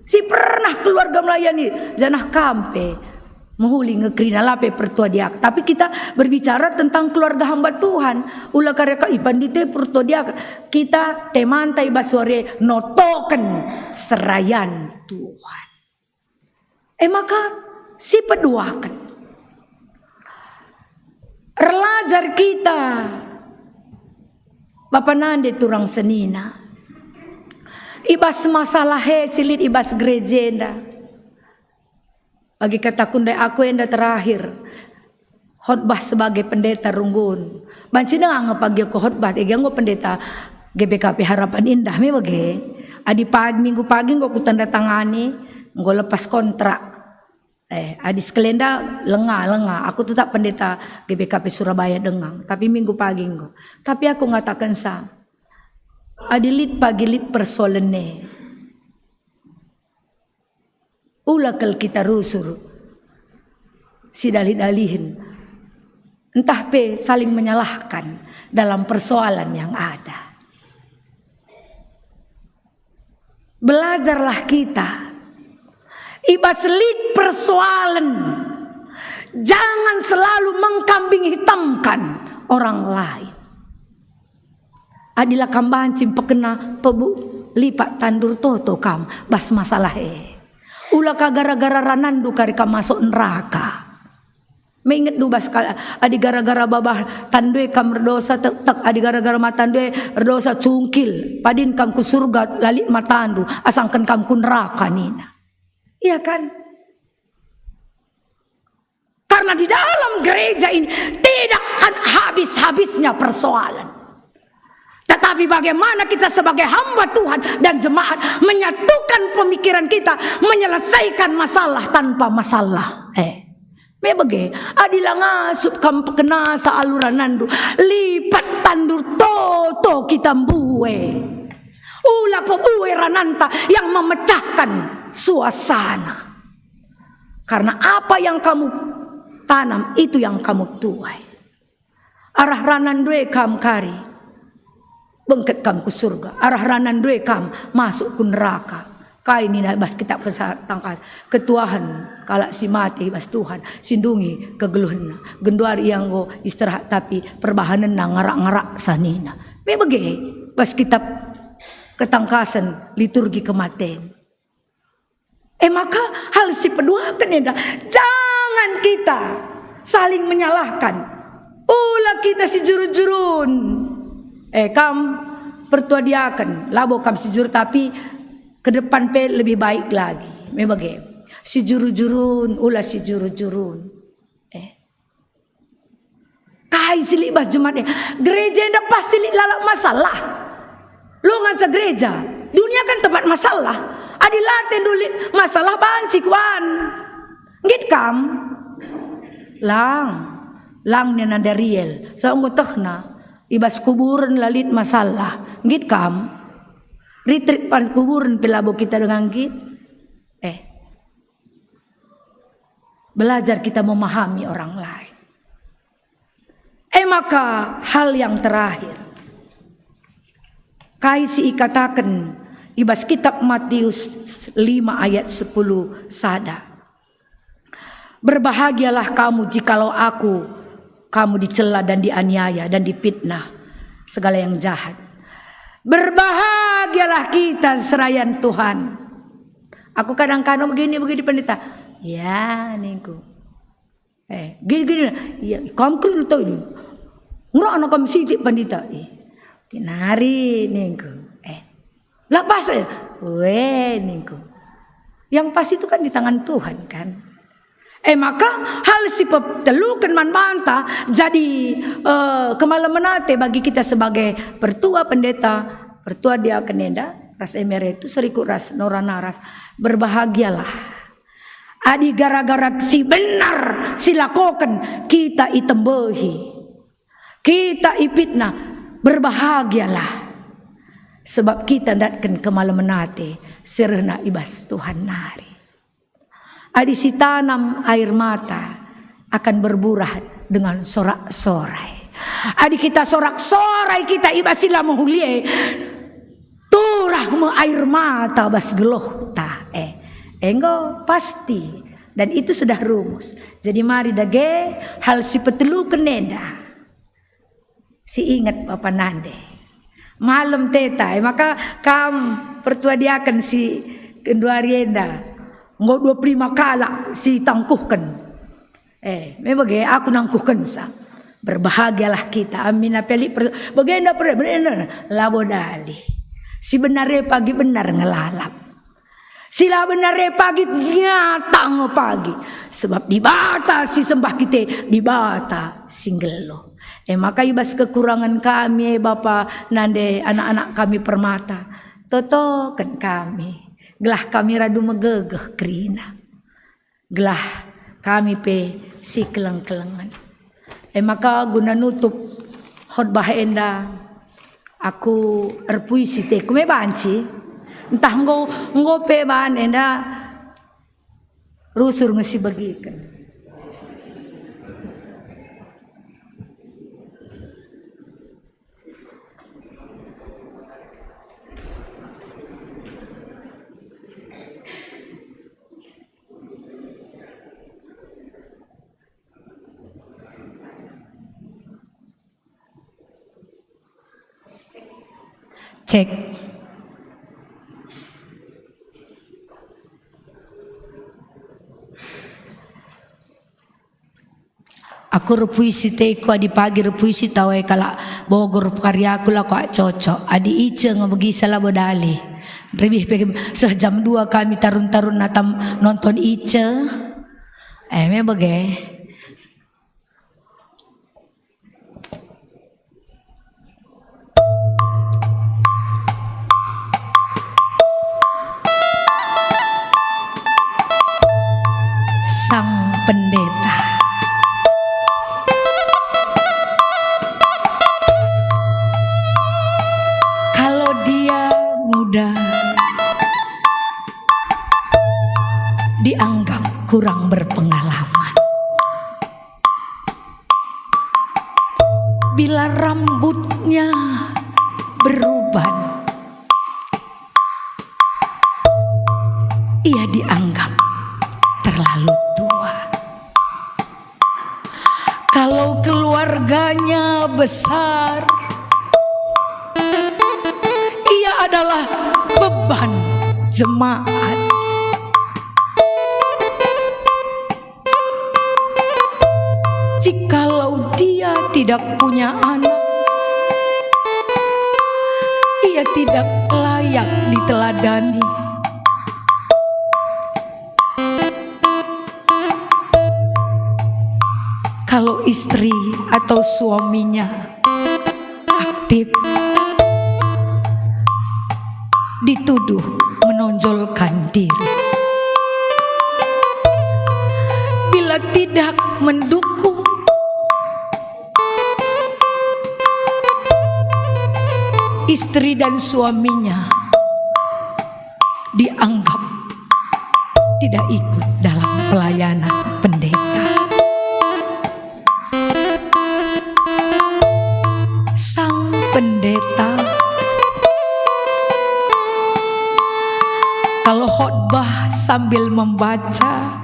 Si pernah keluarga melayani, janah kam pe mehuli nge kerina, la pe pertua diaken. Tapi kita berbicara tentang keluarga hamba Tuhan. Ula kari ka, ih, pandita pertua diaken. Kita temanta i bas wari e notoken serayan Tuhan. E maka, sipeduaken. Erlajar kita, bapa nande turang senina, i bas masalah e si lit i bas gereja enda. Bagi kataku ndai, aku enda terakhir khotbah sebagai pendeta runggun. Banci denga nge pagi aku khotbah, dage enggo pendeta G B K P Harapan Indah me bage. Adi pagi, minggu pagi enggo kutanda tangani, enggo lepas kontrak. Eh, adi sekelenda lenga, lenga. Aku tetap pendeta G B K P Surabaya denga, tapi minggu pagi enggo. Tapi aku ngatakensa, adi lit pagi lit persoalen e, ula kal kita rusur sidalih-dalihen, ntah pe saling menyalahkan dalam persoalan yang ada. Belajarlah kita i bas lit persoalen, jangan selalu mengkambing hitamkan orang lain. Adi la kam banci mpekena, pebu, lipat tandur toto kam bas masalah e. Ula ka gara-gara rananndu kari kam masuk neraka. Menget du bas ka, adi gara-gara babah tandu e kam erdosa, tek-tek, adi gara-gara matandu e erdosa, cungkil, padin kam ku surga, la lit matandu, asangken kam ku neraka nina. Iya kan? Karena di dalam gereja ini tidak akan habis-habisnya persoalan. Tetapi bagaimana kita sebagai hamba Tuhan dan jemaat menyatukan pemikiran kita, menyelesaikan masalah tanpa masalah. Eh, me bage, adi la ngasup kam pekenasa alu rananndu, lipat tandur toto kita mbue. Ula pebue rananta yang memecahkan suasana. Karena apa yang kamu tanam, itu yang kamu tuai. Arah rananndu e kam kari, bengket kam ku surga. Arah rananndu e kam masuk ku neraka. Kai nina bas kitab Ketangkas, ketuahen kalak si mate i bas Tuhan, si ndungi kegeluhenna. Genduari ia enggo istirahat, tapi perbahanenna ngarak-ngarak sanina. Me bage bas kitab Ketangkasen liturgi kematen. E maka hal si peduaken enda, jangan kita saling menyalahkan. Ula kita si juru-jurun. Eh, kam pertua diaken, labo kam si juru, tapi ke depan pe lebih baik lagi. Me bage. Si juru-jurun, ula si juru-jurun. Eh. Kai si lit bas jemaat e? Gereja enda pasti lit lalap masalah. Lo nganca gereja. Dunia kan tempat masalah. Adi la atendu lit masalah, banci kuan. Nggit kam? Lang. Lang nina Dariel. So enggo tehna. I bas kuburen la lit masalah. Nggit kam? Ritrit pan kuburen pe labo kita denga nggit. Eh. Belajar kita memahami orang lain. E maka hal yang terakhir, kai si ikataken i bas kitab Matius lima ayat sepuluh sada, "Berbahagialah kamu jikalau aku, kamu dicela dan dianiaya dan dipitnah segala yang jahat." Berbahagialah kita serayan Tuhan. Aku kadang-kadang begini, begini, pendeta. Ya, ningku. Eh, gini, gini. Ya, kam keren tau ini. Ngerana kam sitik, pendeta. Eh, tinari, ningku. Eh, lapas, eh. We, ningku. Yang pas itu kan di tangan Tuhan, kan? Eh, maka hal si peteluken man banta jadi, eh, kemalemen ate bagi kita sebagai pertua, pendeta, pertua diaken enda, ras emeritus, serikut ras nora naras. Berbahagialah. Adi gara-gara si benar si lakoken kita itembehi, kita ipitnah, berbahagialah. Sebab kita ndatken kemalemen ate si rehna i bas Tuhan nari. Adi si tanam air mata akan berbuah dengan sorak-sorai. Adi kita sorak-sorai kita i bas si la mehuli e, turah me air mata bas gelohta. Eh, enggo pasti. Dan itu sudah rumus. Jadi mari dage hal si peteluken enda. Si inget bapa nande. Malem teta, e maka kam pertua diaken si genduari enda. Enggo dua puluh lima kalak si tangkuhken. Eh, me bage aku nangkuhkensa. Berbahagialah kita. Amin. Apa lit per-, bagenda per-, bagenda. Labo dali. Si benar e pagi benar ngelalap. Si la benar e pagi nyata nge pagi. Sebab Dibata si sembah kita, Dibata si nggeluh. E maka i bas kekurangan kami, e Bapa, nande anak-anak kami permata, totoken kami, gelah kami radu megegeh kerina. gelah kami pe sikeleng-kelengen. E maka guna nutup khotbah enda, aku erpuisi teku me banci, ntah enggo, enggo pe bahan enda rusur nge sibegiken. Cek. Aku erpuisi teku, adi pagi erpuisi tawai kalak Bogor, karyaku lako cocok. Adi Ice nge begisa labo dali. Rebih pe seh jam dua kami tarun-tarun natam nonton Ice. Eh, me bage. Sang Pendeta. Kalau dia muda, dianggap kurang berpengalaman. Bila rambutnya beruban, ia dianggap terlalu tua. Kalau keluarganya besar, ia adalah beban jemaat. Jikalau dia tidak punya anak, ia tidak layak diteladani. Kalau istri atau suaminya aktif, dituduh menonjolkan diri. Bila tidak mendukung istri dan suaminya, dianggap tidak ikut dalam pelayanan pendeta. Sang pendeta, kalau khotbah sambil membaca,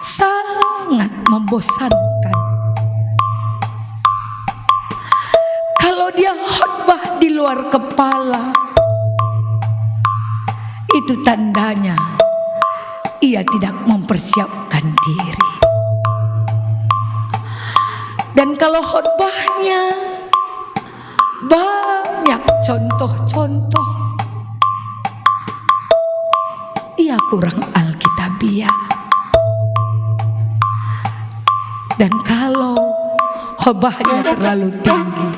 sangat membosankan. Kalau dia khotbah di luar kepala, itu tandanya ia tidak mempersiapkan diri. Dan kalau khotbahnya banyak contoh-contoh, ia kurang Alkitabiah. Dan kalau khotbahnya terlalu tinggi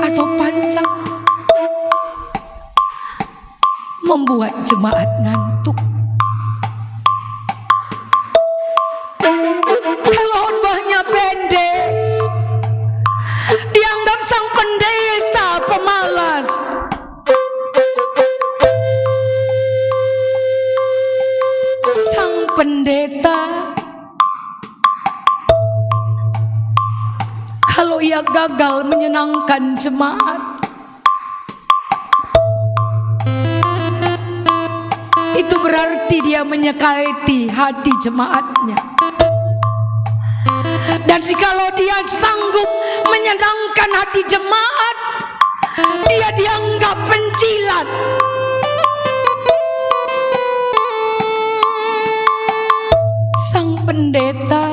atau panjang, membuat jemaat ngantuk. Kalau khotbahnya pendek, dianggap sang pendeta pemalas. Sang pendeta, kalau ia gagal menyenangkan jemaat, itu berarti dia menyakiti hati jemaatnya. Dan jikalau dia sanggup menyenangkan hati jemaat, dia dianggap pencilat. Sang pendeta,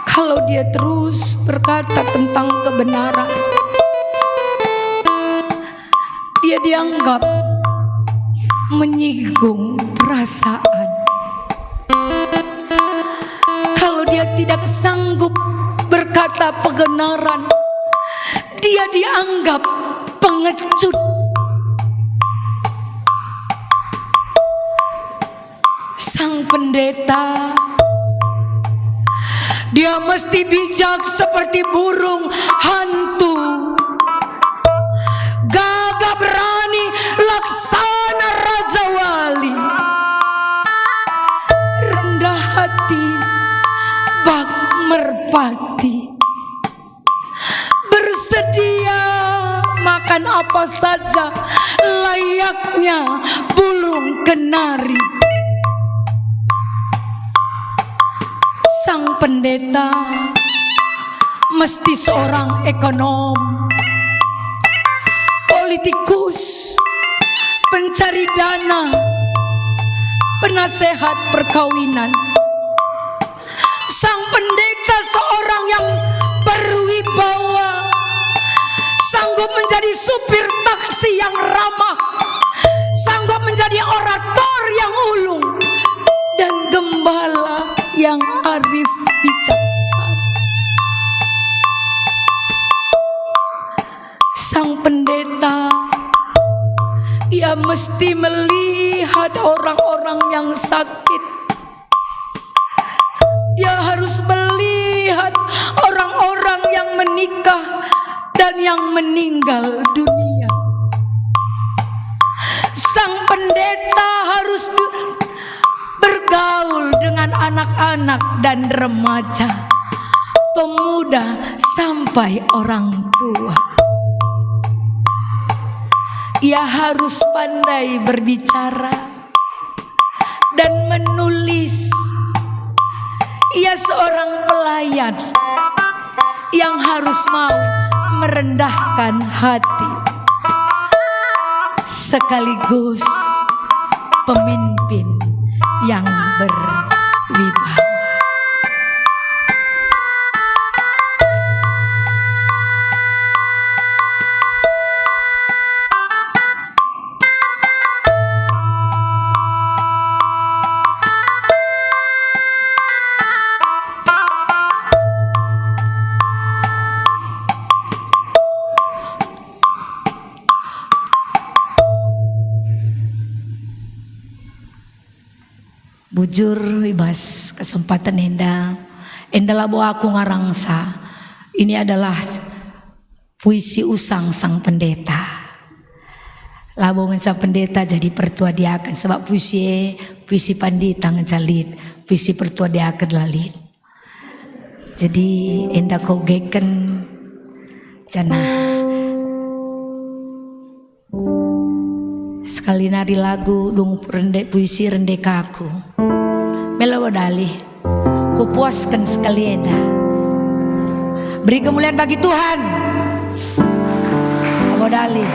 kalau dia terus berkata tentang kebenaran, dia dianggap menyinggung perasaan. Kalau dia tidak sanggup berkata kebenaran, dia dianggap ngecut. Sang pendeta, dia mesti bijak seperti burung hantu, gagah berani laksana raja wali, rendah hati bak merpati. Bersedia makan apa saja layaknya burung kenari. Sang pendeta mesti seorang ekonom, politikus, pencari dana, penasehat perkawinan. Sang pendeta seorang yang berwibawa, sanggup menjadi supir taksi yang ramah, sanggup menjadi orator yang ulung, dan gembala yang arif bijaksana. Sang pendeta, ia mesti melihat orang-orang yang sakit. Dia harus melihat orang-orang yang menikah dan yang meninggal dunia. Sang pendeta harus be-, bergaul dengan anak-anak dan remaja, pemuda sampai orang tua. Ia harus pandai berbicara dan menulis. Ia seorang pelayan yang harus mau merendahkan hati, sekaligus pemimpin yang berwibawa. Bujur, i bas kesempatan enda, enda labo aku ngarangsa. Ini adalah puisi usang sang pendeta. Labo ngenca pendeta jadi pertua diaken, sebab puisi e, puisi pandita ngenca lit, puisi pertua diaken la lit. Jadi enda kogeken, janah sekali nari lagu dung rende, puisi rende kaku. Melo dali. Kupuasken sekali enda. Beri kemuliaan bagi Tuhan. Abo dali.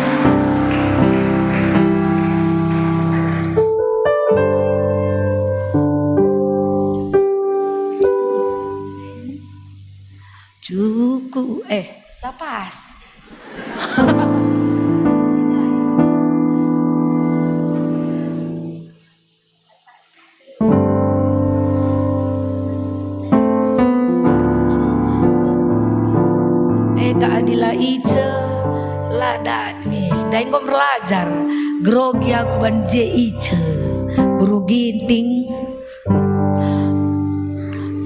Cukup, eh, lepas. Eka adila Ice, la dat mis. Dai enggo merlajar. Grogi aku ban je Ice. Buru Ginting.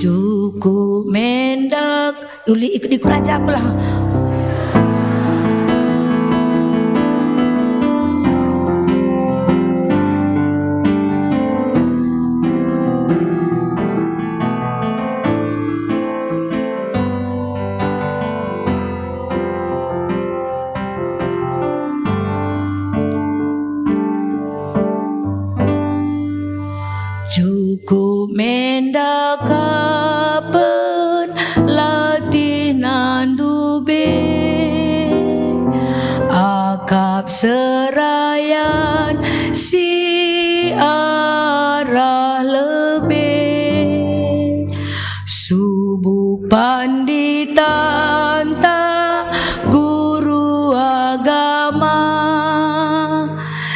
Cukup mendak. Uli ikut-ikut aja aku lah. Cukup mendakapen latih nandu be, akap serayan si arah lebe. Subuk panditanta guru agama,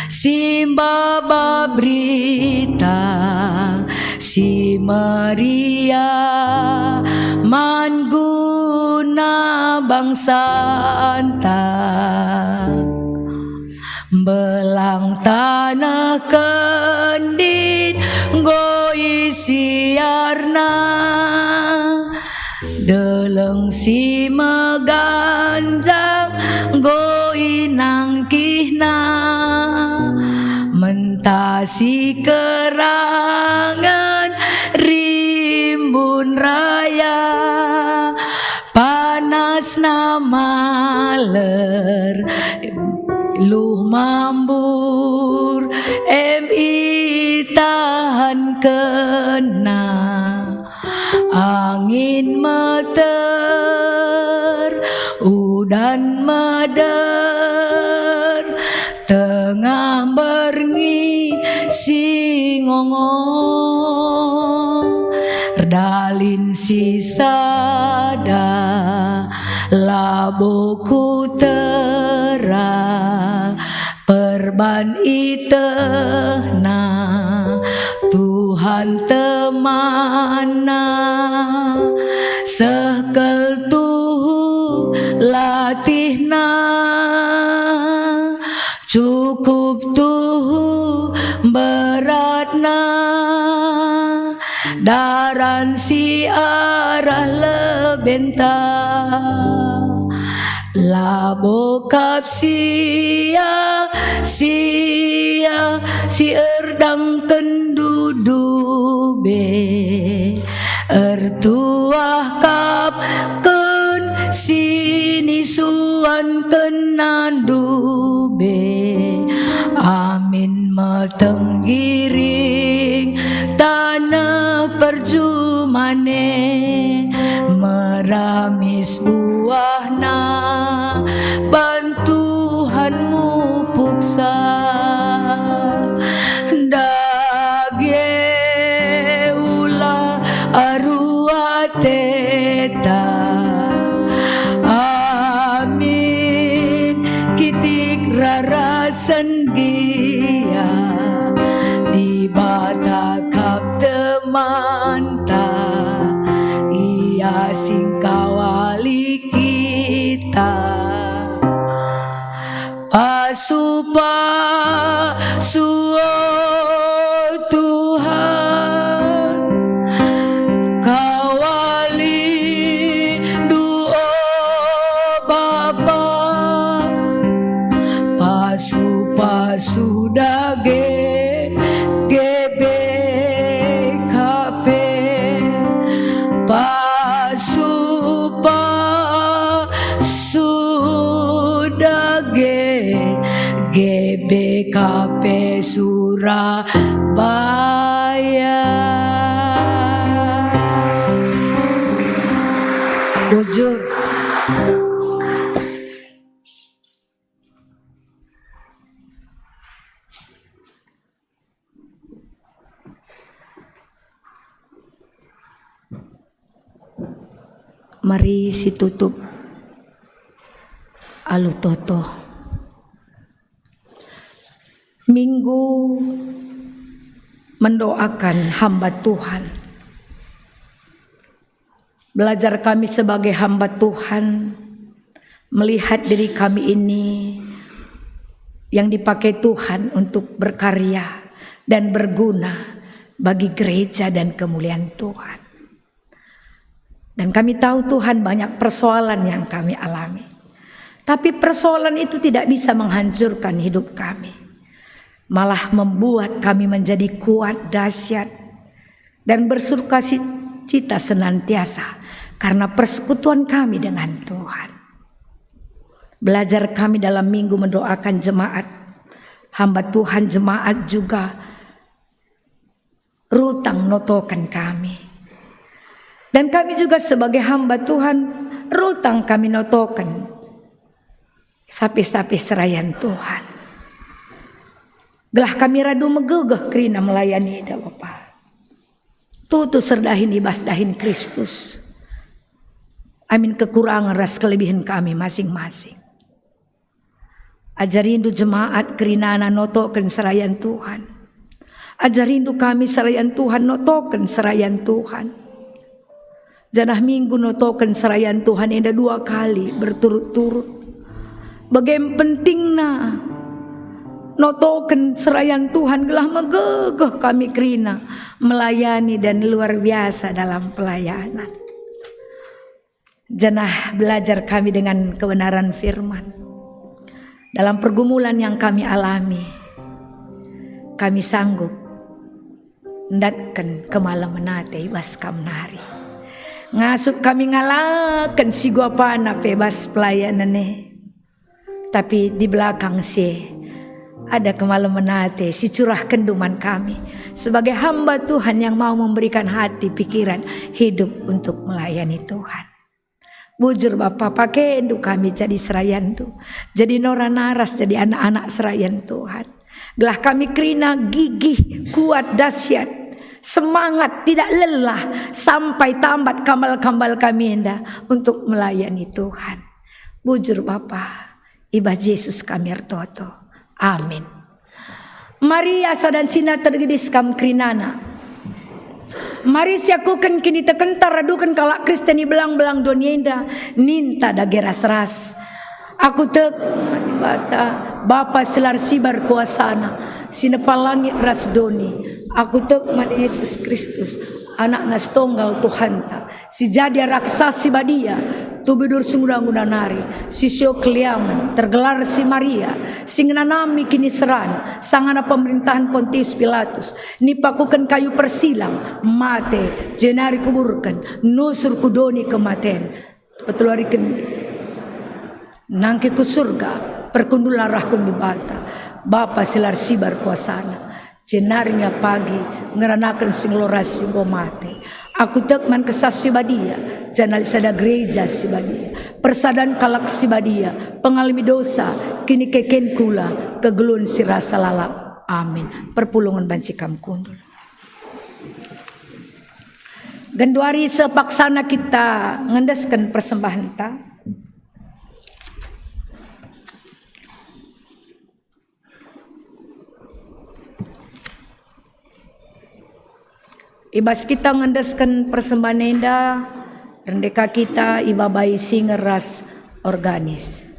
si maba berita si meriah man guna bangsanta. Belang taneh kendit enggo isiarna, deleng si meganjang enggo inangkihna, mentasi kerangen rimbun raya. Panasna maler, luh mambur, em itahankenna. Angin meter, udan meder, tengah berngi si ngongo, erdalin si sada labo kutera, perban itehna Tuhan temanna, seh kal tuhu latihna. Cukup tuhu beratna, daran si arah lebenta. Labo kap sia-sia si erdangken dudube. Ertuah kap ken si nisuankenna dube. Amin meteh nggiring taneh perjumane, meramis buahna ban Tuhan mupuksa. Dage ula aru ateta. Amin. Kitik rarasen gia, Dibata kap temanta, Ia si ngkawali kita. Pasu-pasu, o Tuhan, kawalindu, o Bapa, pasu-pasu dage G B K P, pasu-pasu dage G B K P Surabaya. Bujur. Mari situtup alu toto. Minggu mendoakan hamba Tuhan. Belajar kami sebagai hamba Tuhan, melihat diri kami ini yang dipakai Tuhan untuk berkarya dan berguna bagi gereja dan kemuliaan Tuhan. Dan kami tahu, Tuhan, banyak persoalan yang kami alami. Tapi persoalan itu tidak bisa menghancurkan hidup kami. Malah membuat kami menjadi kuat, dahsyat, dan bersukacita senantiasa karena persekutuan kami dengan Tuhan. Belajar kami dalam minggu mendoakan jemaat. Hamba Tuhan jemaat juga rutang notoken kami. Dan kami juga sebagai hamba Tuhan, rutang kami notoken sapih-sapih serayan Tuhan. Gelah kami radu megegeh kerina melayani enda, Bapa. Tutus erdahin i bas dahin Kristus. Amin kekurangen ras kelebihen kami masing-masing. Ajarindu jemaat kerinana notoken serayan Tuhan. Ajarindu kami serayan Tuhan notoken serayan Tuhan. Janah minggu notoken serayan Tuhan enda dua kali berturut-turut. Bage me pentingna notoken serayan Tuhan gelah megegeh kami kerina melayani dan luar biasa dalam pelayanan. Janah belajar kami dengan kebenaran firman. Dalam pergumulan yang kami alami, kami sanggup ndatken kemalemen ate i bas Kam nari. Ngasup kami ngalaken si guapana pe bas pelayanen e. Tapi di belakang si e, ada kemalemen ate si curahkenndu man kami sebagai hamba Tuhan yang mau memberikan hati, pikiran, hidup untuk melayani Tuhan. Bujur Bapa, pakendu kami jadi serayanNdu, jadi nora naras, jadi anak-anak serayan Tuhan. Gelah kami kerina gigih, kuat, dahsyat, semangat, tidak lelah, sampai tambat kambal-kambal kami enda untuk melayani Tuhan. Bujur Bapa, i bas Jesus kami ertoto. Amin. Maria sada encina tergedis kam kerinana. Mari siakuken kinitekenta raduken kalak Kristen i belang-belang doni enda, ninta dage ras-ras. Aku tek man Dibata, Bapa si la ersibar kuasana, si nepa langit ras doni. Aku tek man Yesus Kristus, Anakna si tonggal Tuhanta, si jadi arah Kesah Si Badia, tubuh si nguda-nguda nari, si sio keliamen, tergelar si Maria, si ngenanami kiniseran, sangana pemerintahen Pontius Pilatus, nipakuken kayu persilang, mate, jenari kuburken, nusur ku doni kematen. Peteluariken nangkih ku Surga, perkundul arah ku Dibata, Bapa si la ersibar kuasana. Jenari nge pagi ngeranaken si ngelo ras si enggo mate. Aku tek man Kesah Si Badia, janah lit sada gereja si badia, persadan kalak si badia, pengalemi dosa, kinikeken kula, kegeluhen si rasa lalap. Amin. Perpulungen banci kam kundul. Genduari sepaksana kita ngendesken persembahenta. I bas kita ngendesken persembahen enda, rende ka kita ibabai singer ras organis.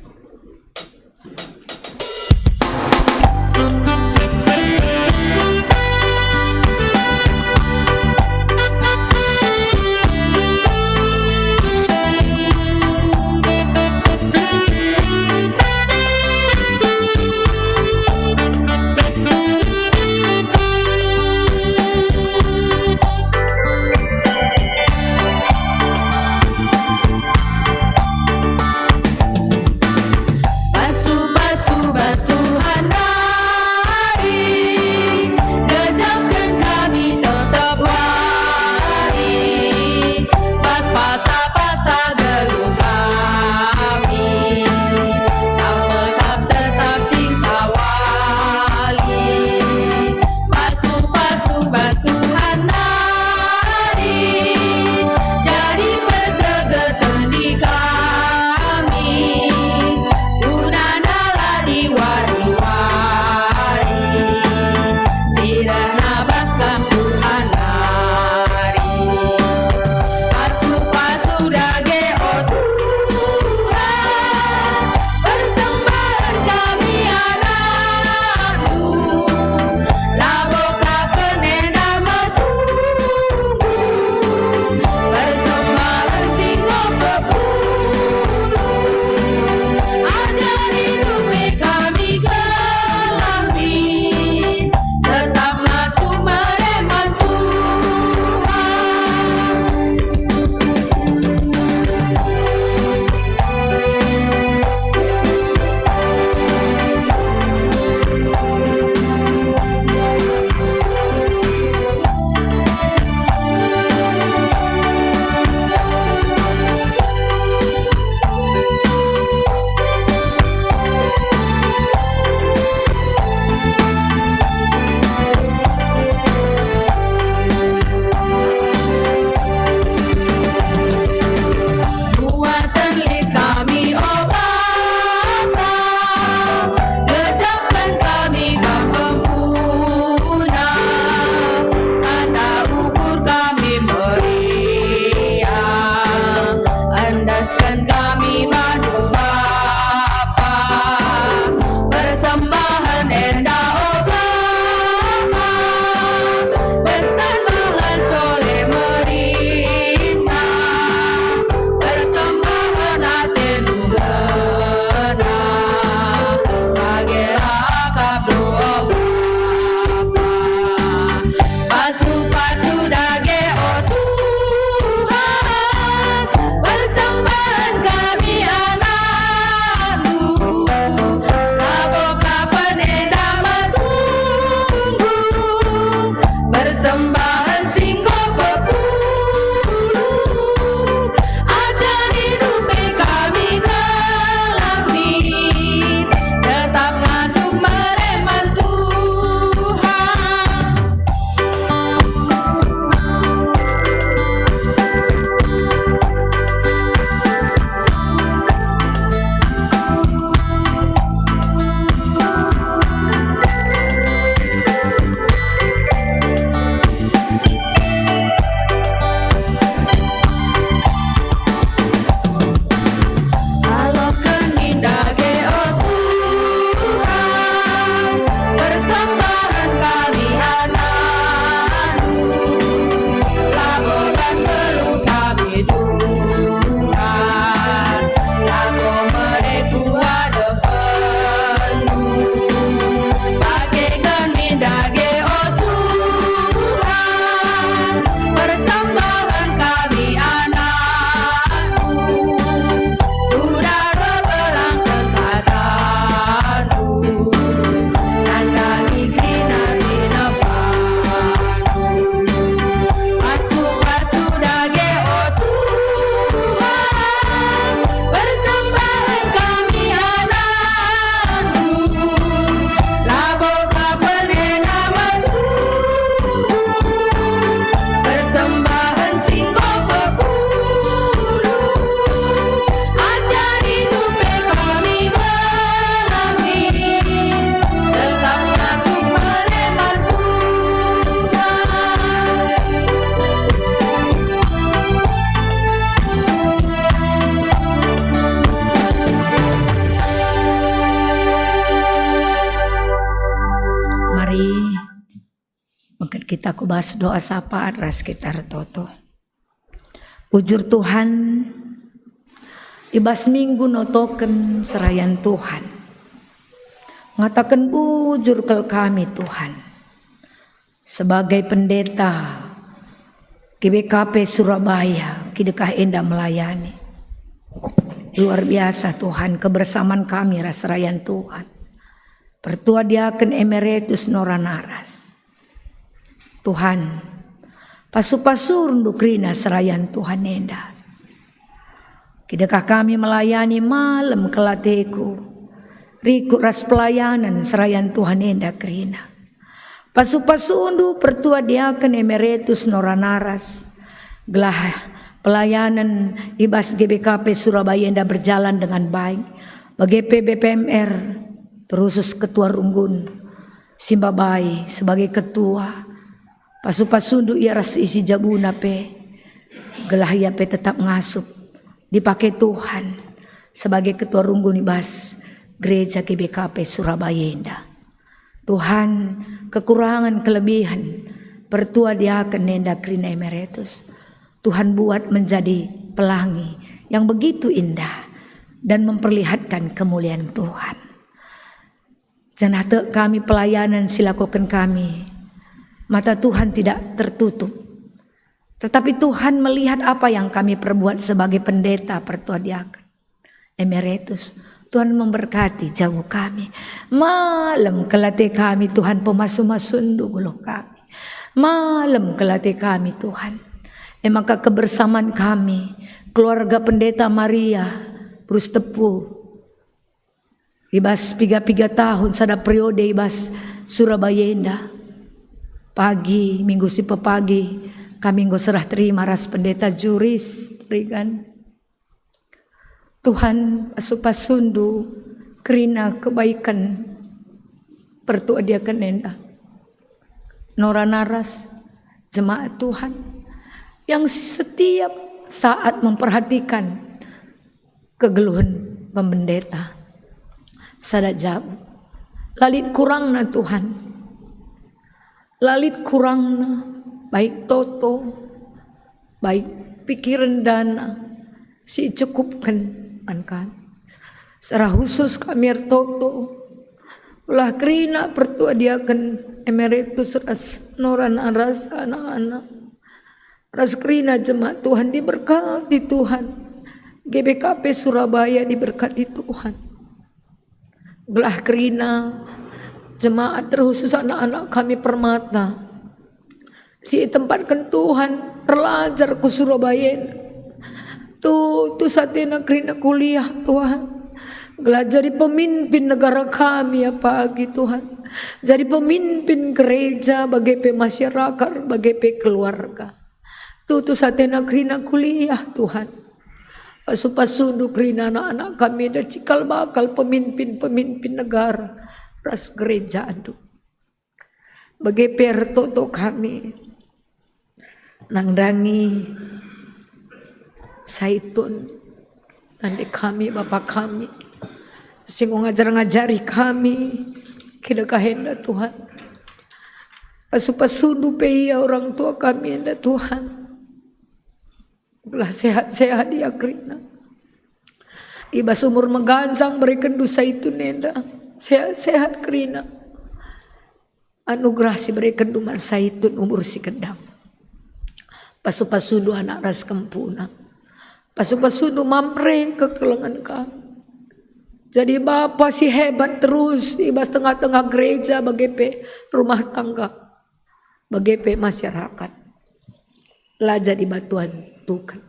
Takubas doa sapaat ras kita ertoto. Bujur Tuhan, i bas minggu notoken serayan Tuhan. Ngataken bujur kal kami Tuhan. Sebagai pendeta G B K P Surabaya, kidekah enda melayani. Luar biasa Tuhan, kebersamaan kami ras serayan Tuhan. Pertua Diaken Emeritus Nora Naras. Tuhan, pasu-pasurndu kerina serayan Tuhan enda. Kidekah kami melayani malem kelateku, rikut ras pelayanan serayan Tuhan enda kerina. Pasu-pasundu Pertua Diaken Emeritus Nora Naras, gelah pelayanan i bas G B K P Surabaya enda berjalan dengan baik, bage pe B P M R, terusus Ketua Runggun, Simbabai sebagai ketua, pasu-pasundu ia ras isi jabuna pe, gelah ia pe tetap ngasup, dipake Tuhan sebagai ketua runggun i bas gereja G B K P Surabaya enda. Tuhan, kekurangan kelebihan pertua diaken enda kerina emeritus, Tuhan buat menjadi pelangi yang begitu indah dan memperlihatkan kemuliaan Tuhan. Janah tek kami pelayanan si lakoken kami, mata Tuhan tidak tertutup. Tetapi Tuhan melihat apa yang kami perbuat sebagai pendeta pertua diaken emeritus. Tuhan memberkati jabu kami. Malem kelate kami, Tuhan, pemasu-masundu geluh kami. Malem kelate kami, Tuhan. E maka kebersamaan kami, keluarga Pendeta Maria, Bruce Tepu, i bas piga-piga tahun sada periode i bas Surabaya enda. Pagi, minggu si pepagi, kami enggo serah terima ras Pendeta Juris Regan. Tuhan, pasu-pasundu kerina kebaiken pertua diaken enda. Nora Naras, jemaat Tuhan yang setiap saat memperhatikan kegeluhen pempendeta sada jabu. La lit kurangna Tuhan. La lit kurangna, baik toto, baik pikiren dana si icukupken man kami. Secara khusus kami ertoto, ulah kerina pertua diaken emeritus ras Nora Naras anak-anak. Ras kerina jemaat Tuhan diberkati Tuhan. G B K P Surabaya diberkati Tuhan. Gelah kerina jemaat terkhusus anak-anak kami Permata si itempatken Tuhan erlajar ku Surabaya enda. Tutus atena kerina kuliah Tuhan. Gelah jadi pemimpin negara kami apagi Tuhan. Jadi pemimpin gereja bage pe masyarakat bage pe keluarga. Tutus atena kerina kuliah, Tuhan. Pasu-pasundu kerina anak-anak kami enda cikal bakal pemimpin-pemimpin negara ras gerejandu. Bage pe ertoto kami nandangi Saitun, nande kami, bapa kami, si enggo ngajar-ngajari kami, kidekah enda, Tuhan. Pasu-pasundu pe ia orang tua kami enda, Tuhan. Gelah sehat-sehat ia kerina. I bas umur meganjang berekenndu Saitun enda, sehat-sehat kerina. Anugerah si berekenndu man Saitun umur si kedap. Pasu-pasundu anak ras kempuna. Pasu-pasundu Mamre kekelengen kami. Jadi bapa si hebat terus i bas tengah-tengah gereja bage pe rumah tangga, bage pe masyarakat. La jadi batuan tuken.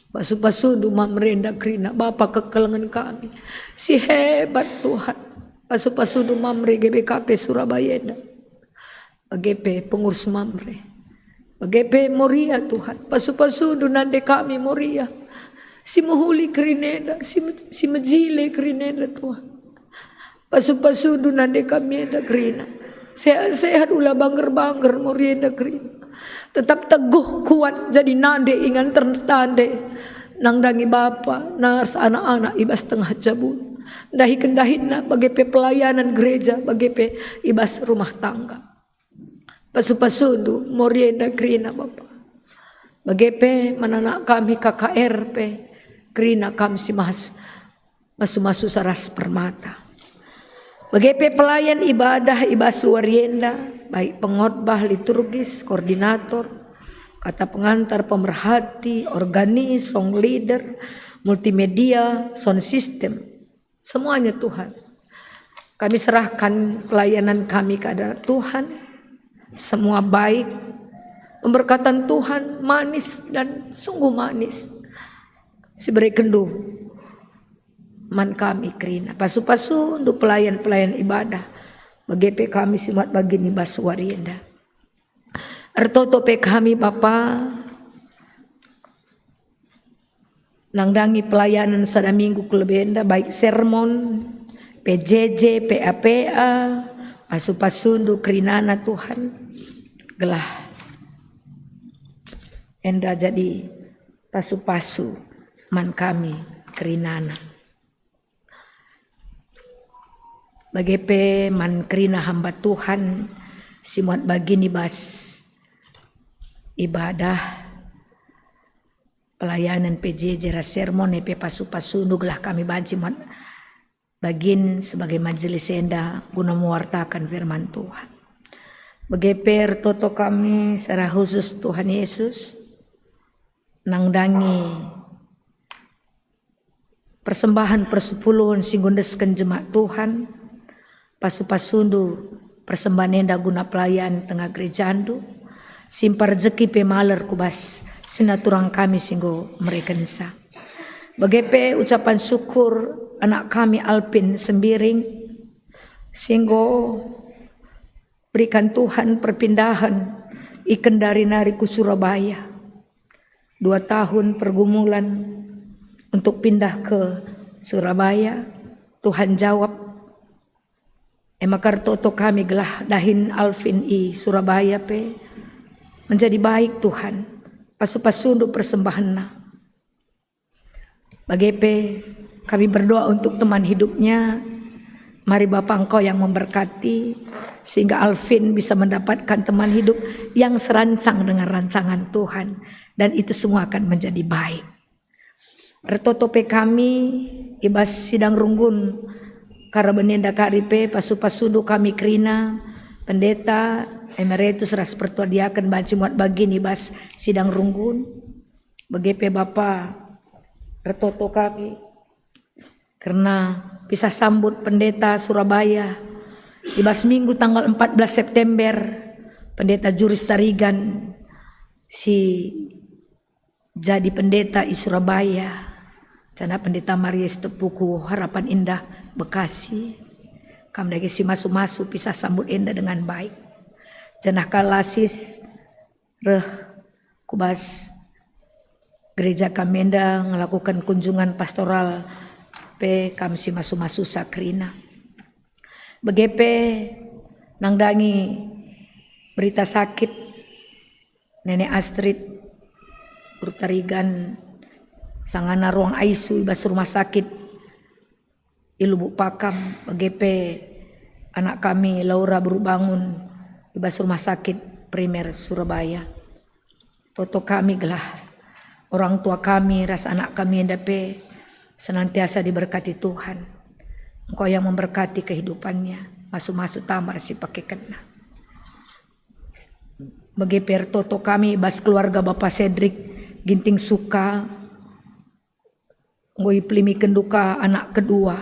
Pasu-pasundu Mamre enda kerina, bapa kekelengen kami. Si hebat Tuhan. Pasu-pasundu Mamre G B K P Surabaya enda. Bage pe pengurus Mamre. Bage pe Moria Tuhan. Pasu-pasundu nande kami Moria. Si mehuli kerina enda, si me-, si mejile kerina enda Tuhan. Pasu-pasundu nande kami enda kerina. Sehat-sehat ula bangger-bangger Moria enda kerina. Tetap teguh kuat jadi nande ingan ternde tande. Nandangi bapa, nars anak-anak i bas tengah jabu. Ndahi kendahinna bage pe pelayanan gereja, bage pe i bas rumah tangga. Pasu-pasundu mori enda kerina, Bapa. Bage pe man anak kami K K R pe kerina kami si mas-, masu-masu saras permata. Bage pe pelayan ibadah i bas wari enda, baik pengkhotbah, liturgis, koordinator, kata pengantar, pemerhati, organis, song leader, multimedia, sound system. Semuanya, Tuhan. Kami serahkan pelayanan kami kepada Tuhan. Semua baik. Pemberkatan Tuhan manis dan sungguh manis. Si berekenndu man kami kerina. Pasu-pasundu pelayan-pelayan ibadah. Bage pe kami si muat bagin i bas wari enda. Ertoto pe kami, Bapa, nandangi pelayanan sada minggu ku lebe enda, baik sermon, P J J, P A P A, pasu-pasundu kerinana, Tuhan, gelah enda jadi pasu-pasu man kami kerinana. Bage pe man kerina hamba Tuhan si muat bagin i bas ibadah, pelayanan P J J ras sermon, e pe pasu-pasundu gelah kami banci muat bagin sebagai majelis enda guna mewartakan firman Tuhan. Bage pe ertoto kami secara khusus Tuhan Yesus, nandangi persembahan persepuluhen si enggo endesken jemaat Tuhan, pasu-pasundu persembahan enda guna pelayan tengah gerejandu, simpa rejeki pe maler ku bas si naturang kami si enggo merekenca. Bage pe ucapan syukur anak kami Alvin Sembiring, si enggo berikan Tuhan perpindahan i Kendari nari ku Surabaya. Dua tahun pergumulan untuk pindah ke Surabaya, Tuhan jawab. E maka ertoto kami gelah dahin Alvin i Surabaya pe menjadi baik, Tuhan. Pasu-pasundu persembahanna. Bage pe kami berdoa untuk teman hidupnya. Mari Bapa Engkau yang memberkati, sehingga Alvin bisa mendapatkan teman hidup yang serancang dengan rancangan Tuhan. Dan itu semua akan menjadi baik. Ertoto pe kami i bas sidang runggun karaben enda kari pe, pasu-pasundu kami kerina, pendeta, emeritus ras pertua diaken banci muat bagin i bas sidang runggun. Bage pe Bapa, ertoto kami kerna pisah sambut pendeta Surabaya i bas minggu tanggal empat belas September, pendeta Juris Tarigan si jadi pendeta i Surabaya, janah pendeta Maria Sitepuku Harapan Indah, Bekasi. Kam dage si masu-masu pisah sambut enda dengan baik. Janah kalasis reh ku bas gereja kami enda ngelakuken kunjungan pastoral pe kam si masu-masu sakrina. Bage pe nandangi berita sakit Nenek Astrid, Guru Tarigan, sangana ruang I C U i bas rumah sakit i Lubuk Pakam, bage pe anak kami Laura Beru Bangun i bas Rumah Sakit Primer Surabaya. Toto kami gelah orang tua kami ras anak kami enda pe senantiasa diberkati Tuhan. Engkau yang memberkati kehidupannya, masu-masu tambar si pakekenna. Bage pe ertoto kami bas keluarga Bapa Cedric Ginting Suka, enggo ipelimiken duka anak kedua,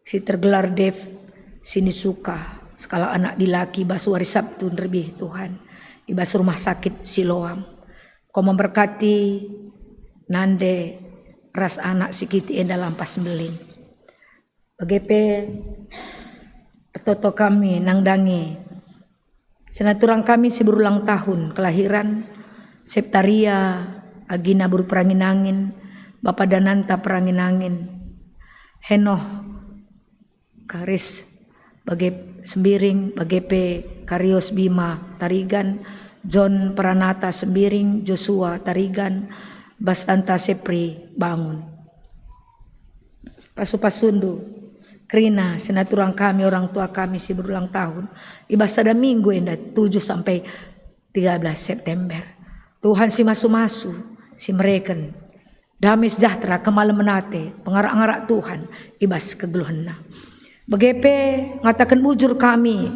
si tergelar Dev Sinisuka, sekalak anak dilaki bas wari Sabtu nderbih Tuhan, i bas rumah sakit Siloam. Engkau memberkati nande ras anak si kitik enda lampas mbelin. Bage pe ertoto kami nandangi senaturang kami si berulang tahun kelahiran, Septaria Agina Beru Perangin-angin, Bapa Dananta Perangin-angin, Henoh Karis bage Sembiring, bage pe Karius Bima Tarigan, John Pranata Sembiring, Joshua Tarigan, Bastanta Sepri Bangun. Pasu-pasundu kerina si naturang kami orang tua kami si berulang tahun, i bas sada minggu enda, tujuh sampai tiga belas September. Tuhan si masu-masu, si mereken dame sejahtera, kemalemen ate, pengarak-ngarak Tuhan i bas kegeluhenna. Bage pe ngataken bujur kami,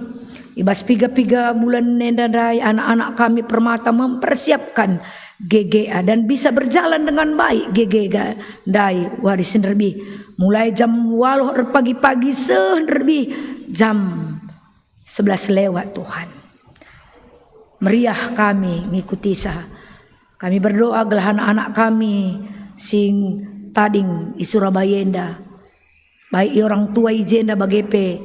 i bas piga-piga bulan enda ndai anak-anak kami permata mempersiapkan G G A dan bisa berjalan dengan baik G G A ndai wari si nderbih. Mulai jam waluh erpagi-pagi seh nderbih jam sebelas lewat, Tuhan. Meriah kami ngikutisa. Kami berdoa gelah anak-anak kami si tading i Surabaya enda, baik i orang tua i jenda bage pe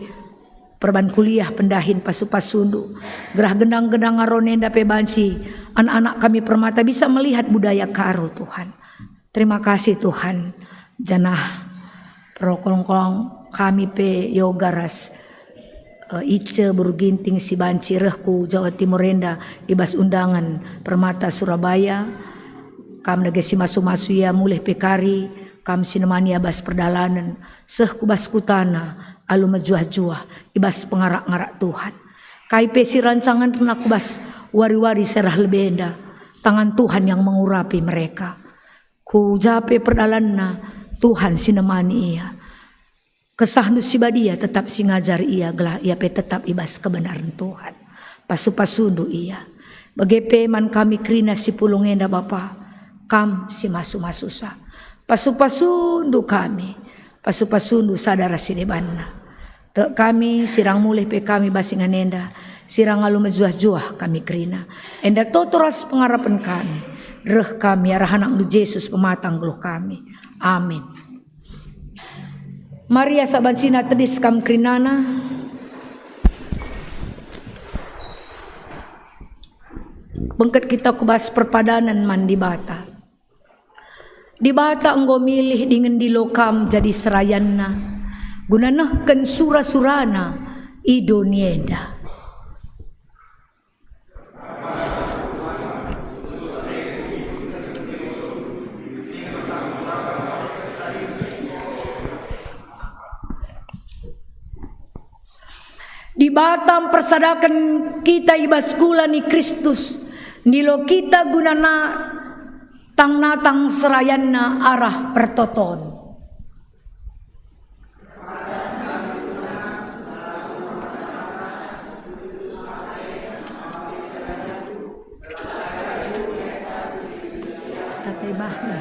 perban kuliah pendahin pasu-pasundu, gelah gendang-gendang Aron enda pe banci anak-anak kami permata bisa melihat budaya Karo, Tuhan. Terima kasih, Tuhan. Janah perokong-kong kami pe yoga ras, eh, Ice Beru Ginting si banci reh ku Jawa Timur enda i bas undangan Permata Surabaya. Kam dage si masu-masu ia mulih pe kari, kam si nemani ia bas perdalanen, seh ku bas kutana alu mejuah-juah i bas pengarak-ngarak Tuhan. Kai pe si rancangenna ku bas wari-wari si arah lebe enda, tangan Tuhan yang mengurapi mereka. Ku ja pe perdalanna, Tuhan si nemani ia. KesahNdu si Badia tetap si ngajar ia, gelah ia pe tetap i bas kebenaren Tuhan. Pasu-pasundu ia. Bage pe man kami kerina si pulung enda, Bapa, Kam si masu-masusa. Pasu-pasundu kami, pasu-pasundu sada ras si debanna. Tek kami, sirang mulih pe kami bas ingan enda, sirang alu mejuah-juah kami kerina. Enda toto ras pengarapen kami, reh kami arah AnakNdu Jesus, Pematang geluh kami. Amin. Mari asa bancina tedis kam kerinana. Bengket kita ku bas perpadanen man Dibata. Dibata enggo milih dingen ndilo kam jadi serayanNa, guna nehken sura-suraNa i doni enda. Dibata mpersadaken kita i bas kula ni Kristus, ndilo kita guna na-, tang-natang serayanNa arah pertoton. Tatebahna.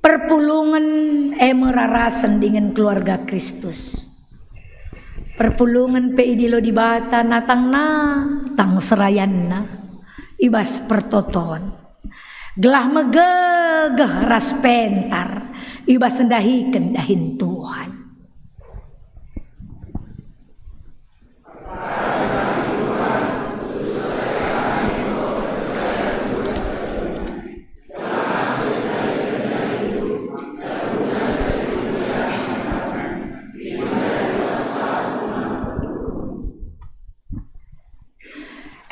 Perpulungen e me rarasen dingen keluarga Kristus. Perpulungen pe idilo Dibata natang-natang serayanNa i bas pertoton, gelah megegeh ras pentar i bas ndahiken dahin Tuhan.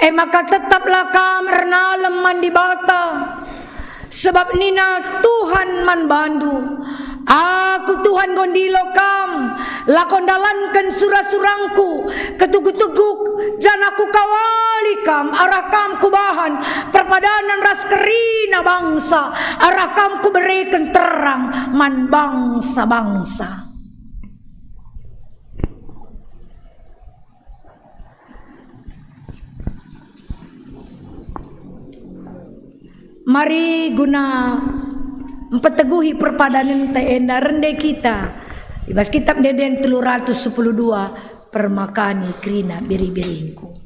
E maka tetaplah kam ernalem man Dibata, sebab nina Tuhan man bandu, "Aku Tuhan enggo ndilo kam, lako ndalanken sura-surangKu, ketuguh-tuguh, janah Kukawali kam, arah kam Kubahan perpadanen ras kerina bangsa, arah kam Kubereken terang man bangsa-bangsa." Mari guna mpeteguhi perpadanenta enda rende kita i bas Kitab Ende-enden telu ratus sepuluh dua, permakani kerina biri-biringku.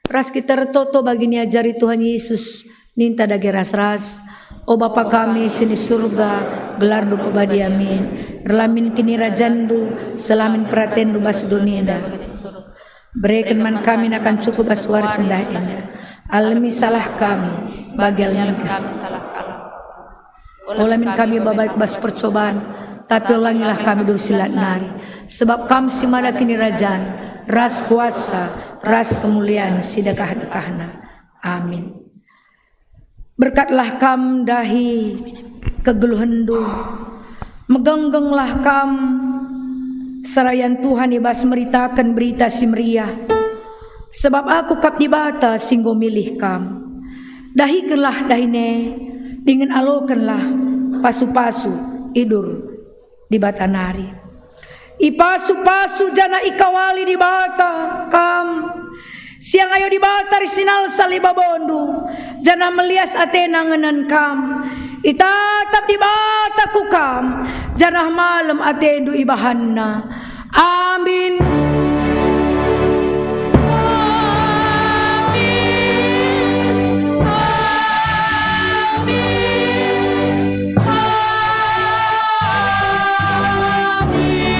Ras kita ertoto bagi niajari Tuhan Yesus, ninta dage ras-ras, "O Bapa kami si ni Surga, gelarNdu pebadi, amin. Erlamin kinirajanNdu, seh la min peratenNdu bas doni enda. Bereken man kami nakan cukup bas wari si ndah enda. Alemi salah kami, bagi alemi kami salah kami. Ola min kami babai ku bas percoban, tapi olangilah kami duri si lat nari. Sebab Kam si mada kinirajan, ras kuasa, ras kemulian si dekah-dekahna. Amin." Berkatlah Kam dahi kegeluhenNdu. Megenggenglah Kam serayan Tuhan i bas meritaken Berita Si Meriah. Sebab aku kap Dibata si enggo milih Kam. Dahikenlah dahin e, dingen alokenlah pasu-pasu idur Dibata nari. Ipasu-pasu janah ikawali Dibata Kam, siang ayo Dibata ris sinalsal i baboNdu, janah melias ateNa ngenen Kam. Itatap Dibata ku Kam, janah malem ateNdu ibahanNa. Amin. Amin. Amin. Amin.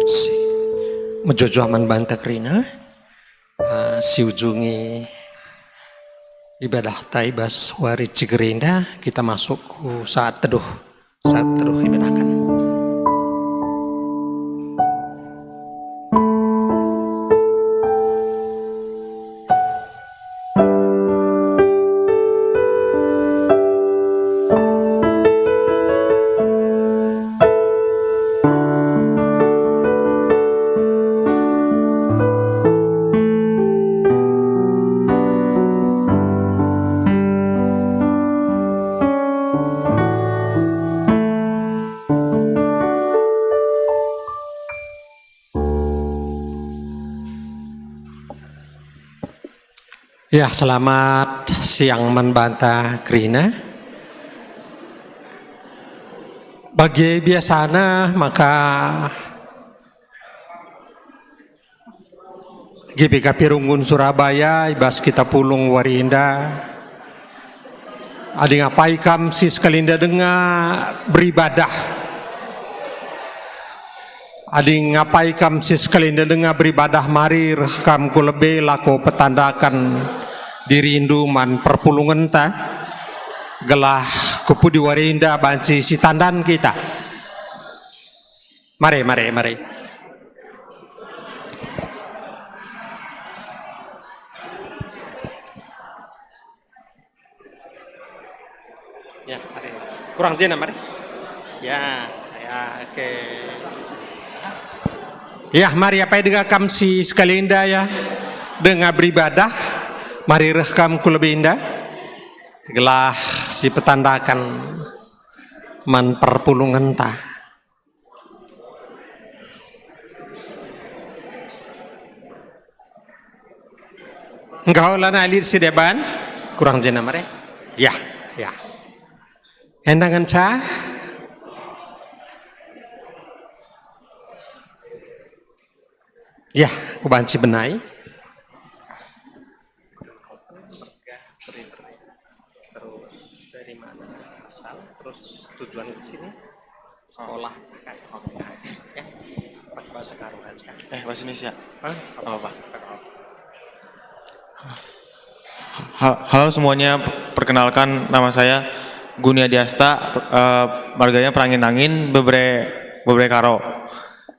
Si, mejuah-juah man banta kerina, ah, siujungi ibadahta i bas wari ciger enda, kita masuk ku saat teduh, saat teduh ibadahken. Ya, selamat siang man banta kerina. Bagi biasana maka G B K P Runggun Surabaya i bas kita pulung wari enda. Adi ngapai kam si sekali enda denga beribadah? Adi ngapai kam si sekali enda denga beribadah, mari reh kam ku lebe lako petandaken dirindu man perpulungenta, gelah ku pudi wari enda banci sitandan kita. Mari, mari, mari. Ya, mari. Kurang jena, mari. Ya, ya, oke. Ya, mari apai denga kam si sekali enda ya, denga beribadah, mari reh kam ku lebe enda, gelah sipetandaken man perpulungenta. Enggo lanai lit si deban? Kurang jena mari? Ya, ya. Enda ngenca? Ya, ubanci benai. Terus dari mana asal, terus tujuan ke sini? Sekolah, kan? Oke. Ya. Pakai bahasa Karo aja. Eh, bahasa Indonesia. Hah? Apa-apa. Ha-, halo semuanya, perkenalkan, nama saya Gunia Diasta, eh, marganya Perangin-angin, Bebere, Bebere Karo,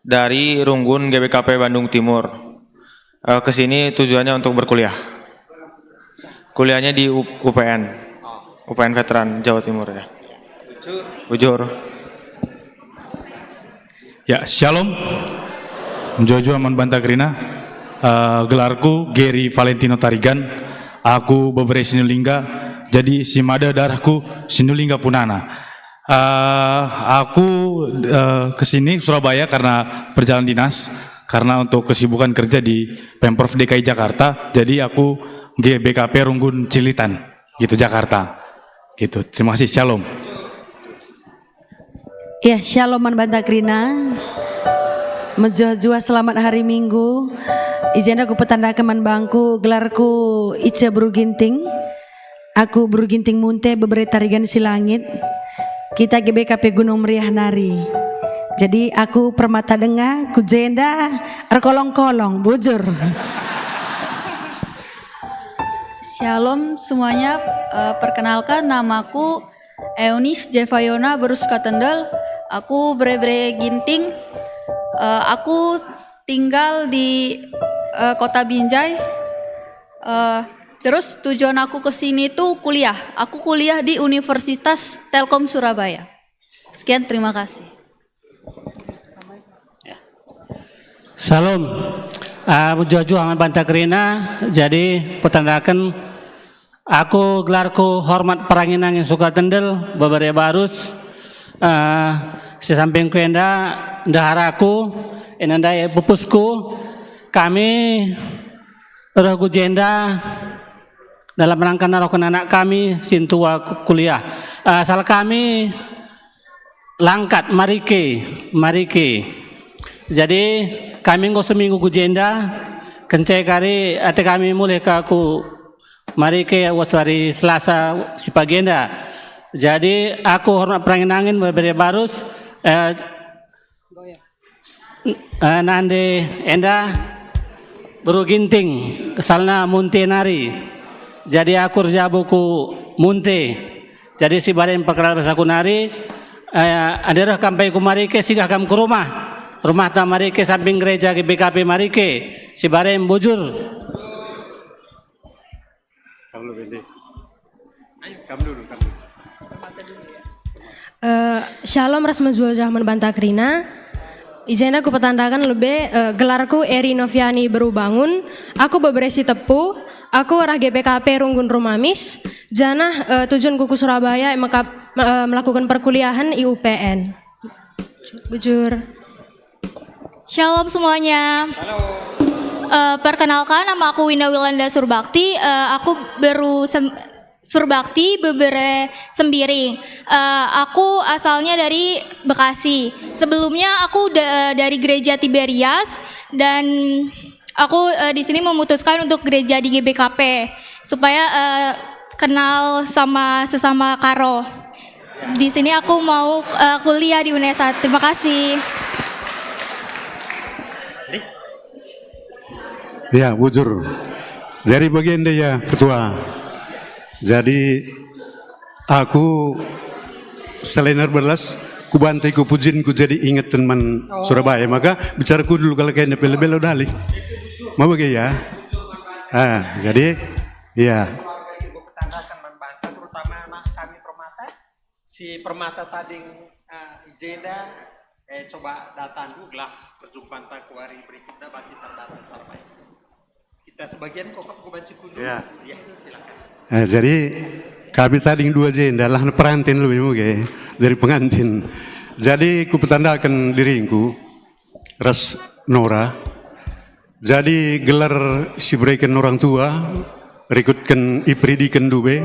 dari Runggun G B K P Bandung Timur. Eh, ke sini tujuannya untuk berkuliah. Kuliahnya di U-, U P N. U P N Veteran Jawa Timur, ya. Bujur. Ya, shalom. Mejuah-juah man banta kerina. Eh, gelarku Gary Valentino Tarigan. Aku bebere Sinulingga, jadi si mada darahku Sinulingga punana. Eh, aku, eh, ke sini, Surabaya, karena perjalanan dinas, karena untuk kesibukan kerja di Pemprov D K I Jakarta, jadi aku G B K P Runggun Cililitan, gitu, Jakarta. Gitu. Terima kasih. Shalom. Ya, shalom man banta kerina. Mejuah-juah selamat hari Minggu. I jenda kupetandaken man bangku, gelarku Ica Beru Ginting. Aku Beru Ginting Munte, bebere Tarigan Silangit. Kita G B K P Gunung Meriah nari. Jadi aku permata denga ku jenda erkolong-kolong, bujur. Shalom semuanya, eh, perkenalkan, namaku Eunis Jevayona Beru Sukatendel. Aku bere-bere Ginting. Eh, aku tinggal di, eh, Kota Binjai. Eh, terus tujuan aku ke sini tuh kuliah. Aku kuliah di Universitas Telkom Surabaya. Sekian, terima kasih. Ya. Shalom. Ah, mejuah-juah man banta kerina, jadi petandaken, aku gelarku Hormat Perangin-angin Sukatendel, bebere Barus. Ah, si sampingku enda ndeharaku, enda ndai pupusku. Kami reh ku jenda dalam rangka narohken anak kami sintua ku-, kuliah. Ah, asal kami Langkat, Marike, Marike. Jadi, kami enggo seminggu ku jenda, kenca e kari ate kami mulih ka ku Marike, uas hari Selasa si pagi enda. Jadi, aku Hormat Perangin-angin, bebere Barus, eh, eh, nande enda Beru Ginting, kesalna Munte nari. Jadi, aku erjabu ku Munte. Jadi, si baren perkenal basaku nari, eh, adi reh kam pe ku Marike, singgah kam ku rumah. Rumahta Marike, samping gereja G B K P Marike. Si baren bujur. Kam dulu, Bende. Ayo, kam dulu, kam dulu. Eh, shalom ras mejuah-juah man banta kerina. I jenda kupetandaken lebe, eh, gelarku Eri Noviani Beru Bangun. Aku bebere Sitepu. Aku arah G B K P Runggun Rumamis. Janah, eh, tujuanku ku Surabaya, e maka, eh, melakukan perkuliahan i U P N. Bujur. Shalom semuanya. Eh, perkenalkan, nama aku Winda Wilanda Surbakti. Eh, aku Beru Sem-, Surbakti, bebere Sembiring. Eh, aku asalnya dari Bekasi. Sebelumnya aku da-, dari gereja Tiberias dan aku, eh, di sini memutuskan untuk gereja di G B K P supaya, eh, kenal sama sesama Karo. Di sini aku mau, eh, kuliah di UNESA. Terima kasih. Ya, bujur. Jadi bagian deh ya, Ketua. Jadi aku selain erbelas, kubantai ku pujinku jadi ingeten man Surabaya. Maka bicara ku dulu kalau kena belo-belo dali. Mau bagi ya? Ah, jadi, ya. Si Permata tading, eh, i jenda, eh, coba datandu gelah perjumpanta ku hari berikutnya bagi terdata sampai. Kita sebagian kok, kok banci kundu. Ya. Ya, silakan. Eh, jadi kami tading dua jenda lah perantin lebih muge dari pengantin. Jadi kupetandaken diringku ras Nora. Jadi gelar si bereken orang tua, rikutken iperidiken dube,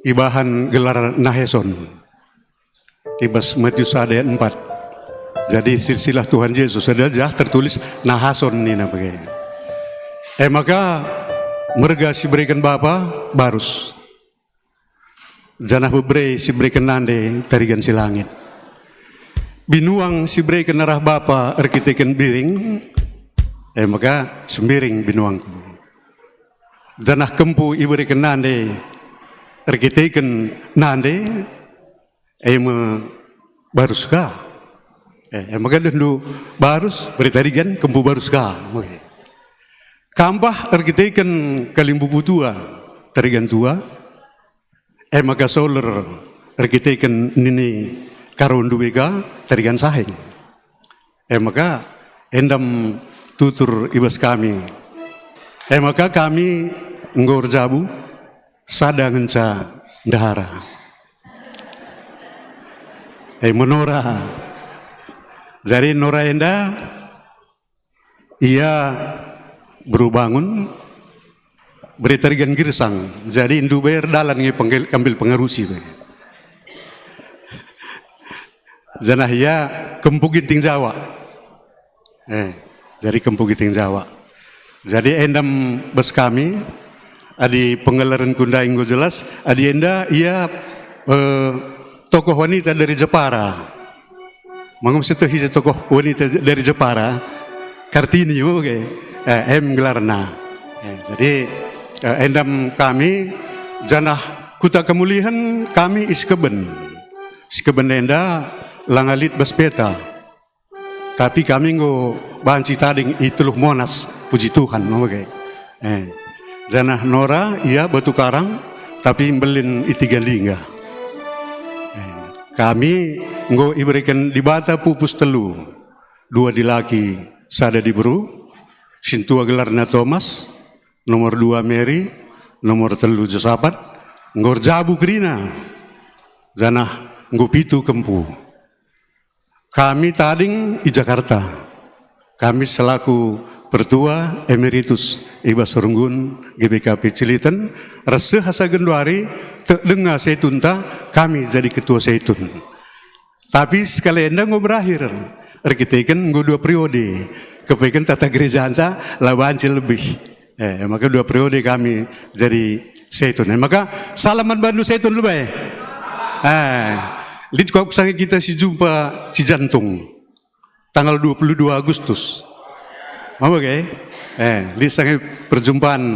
ibahan gelar Naheson. I bas Matius sada ayat empat. Jadi silsilah Tuhan Yesus adalah jah tertulis Nahason nina bage. E maka merga si bereken bapa, Barus. Janah bebere si bereken nande, Tarigan Silangit. Binuang si bereken arah bapa erkiteken biring, e maka Sembiring binuangku. Janah kempu ibereken nande erkiteken nande, e me Barus ka. E, e maka dehndu Barus, bere Tarigan, kempu Barus ka. Oke. Kampah erkiteken kalimbubu tua, Tarigan tua. E maka soler erkiteken nini Karo ndube ka, Tarigan Sahing. E maka endam tutur i bas kami. E maka kami enggo erjabu sada ngenca ndehara. E, menora. Jadi nora enda ia beru bangun, bere tarigan girsang. Jadi ndu bai erdalan nge penggel-, kambil pengarusi be. Janah ia kempu Ginting Jawa. Eh, jadi kempu Ginting Jawa. Jadi enda bas kami, adi pengelarenku ndai enggo jelas, adi enda ia, eh, tokoh wanita dari Jepara. Mangum seh tokoh wanita dari Jepara, Kartini, oke. Eh, em gelarna. Eh, jadi, eh, enda kami, janah kuta kemulihen kami i Sekeben. Sekeben enda langa lit bas peta. Tapi kami enggo banci tading i Teluh Monas, puji Tuhan, oke. Eh, janah nora ia Batu Karang, tapi mbelin i Tiga Lingga. Eh, kami enggo ibereken Dibata pupus telu, dua dilaki, sada diberu, sintua gelarna Thomas, nomor dua Mary, nomor telu Josapat, enggo erjabu kerina, janah enggo pitu kempu. Kami tading i Jakarta. Kami selaku pertua emeritus i bas Runggun G B K P Ciliten, ras seh asa genduari tek denga seitunta, kami jadi ketua seitun. Tapi sekali enda enggo berakhir, erkiteken enggo dua periode, kepeken tata gerejanta la banci lebih. Eh, maka dua periode kami jadi seitun. Eh, maka salam man bandu seitun lebe. Eh, lit kuakap sanga kita si jumpa Cijantung tanggal dua puluh dua Agustus. Maba ke? Eh, lit sanga perjumpaan,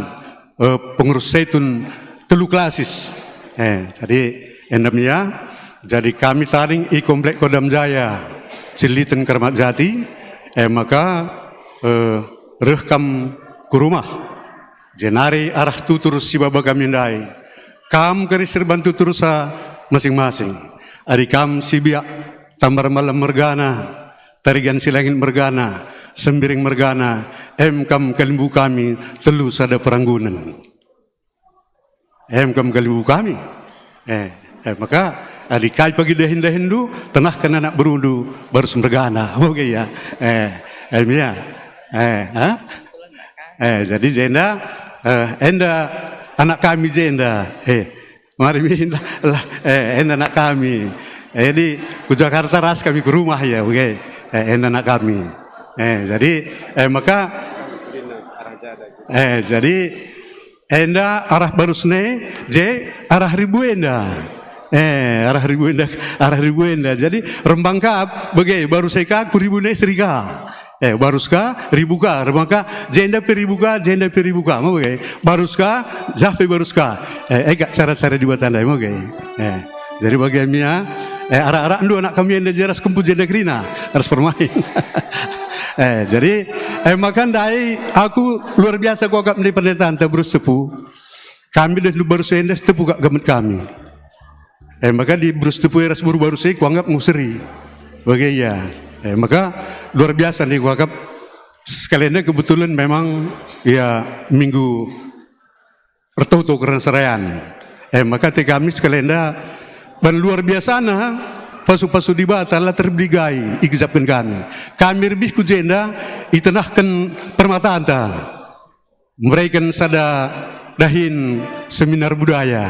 eh, pengurus seitun telu klasis. Eh, jadi enda me ia, jadi kami tading i Komplek Kodam Jaya, Ciliten Keramat Jati, eh, maka, eh, reh kam ku rumah. Jenari arah tutur si baba kami ndai. Kam kari si erban tutursa masing-masing. Adi kam si biak Tambar Malam mergana, Tarigan Silangit mergana, Sembiring mergana, em kam kalimbubu kami telu sada peranggunen. Em kam kalimbubu kami. Eh, eh, maka adi kai pagi dahin-dahenndu, tenahken anak berundu, barus mergana. Oke ya. Eh, em ya. Eh, ha? Eh, jadi jenda, eh, enda anak kami jenda. Eh, mari minta lah, eh, enda anak kami. Eh, di ku Jakarta ras kami ku rumah ya, oke. Eh, enda anak kami. Eh, jadi, eh, maka, eh, jadi enda arah barus ne, je arah ribu enda. Eh, arah ribu enda, arah ribu enda. Jadi rembang kap bage, barus e ka ku ribu ne serika. Eh, barus ka, ribu ka, rembang ka, jenda pe ribu ka, jenda pe ribu ka. Mau bage, barus ka, jah pe barus ka. Eh, ega cara-cara Dibata ndai, mau bage. Eh, jadi bage me ia, eh, arak-arak ndu anak kami enda je ras kempu jenda kerina, ras permain. Eh, jadi, eh, maka ndai aku luar biasa kuakap ndai pendetanta Bru Sitepu. Kami deh ndu barus enda Sitepu kak gamet kami. Eh, maka di Bru Sitepu e ras beru barus e kuanggap nggo seri. Bage ia. Eh, maka luar biasa ndai kuakap. Sekali enda kebetulan memang ia minggu ertoto kerna serayan. Eh, maka ate kami sekali enda ban luar biasana pasu-pasu Dibata la terbedagai igejapken kami. Kami rebih ku jenda itenahken permatanta. Mereken sada dahin seminar budaya.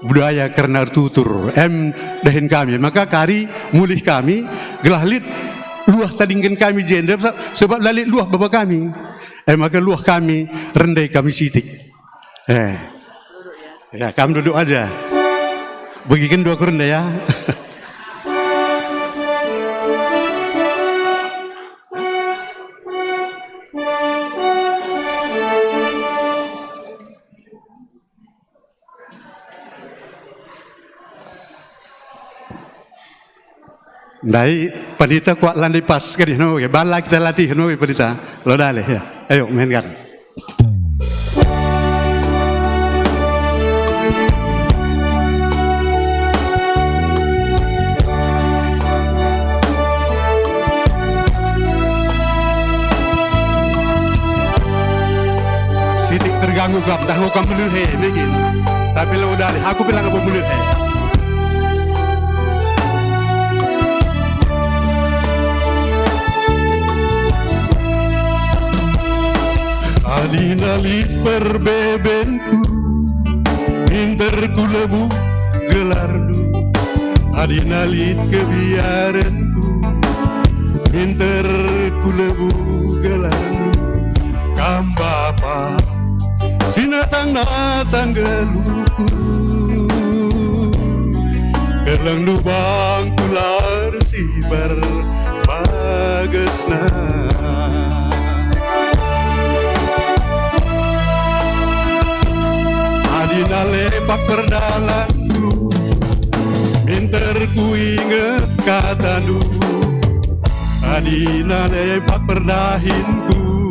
Budaya kerna ertutur. Em dahin kami. Maka kari mulih kami, gelah lit luah tadingken kami jenda, sebab la lit luah baba kami. Eh, maka luah kami, rende kami sitik. Eh. Ya, kamu duduk aja. Begiken dua kurenda ya. Ndai, panita kuak la ndai pas, kadi, no, oke. Bala kita latih, no, oke, panita. Lo daleh, ya. Ayo, main kan. Enggo kam, dah enggo kam melihe, ningin. Tapi la udalih, aku pe la ngabo melihe. Adina lit perbebenku, minter ku lebuh gelarndu. Adina lit kebiarenku, minter ku lebuh gelarndu. Kam Bapa, si natang-natang geluhku. Kelengndu bangku la ersibar bagesna. Adina lepak perdalanku, minter kuinget katandu. Adina lepak perdahinku,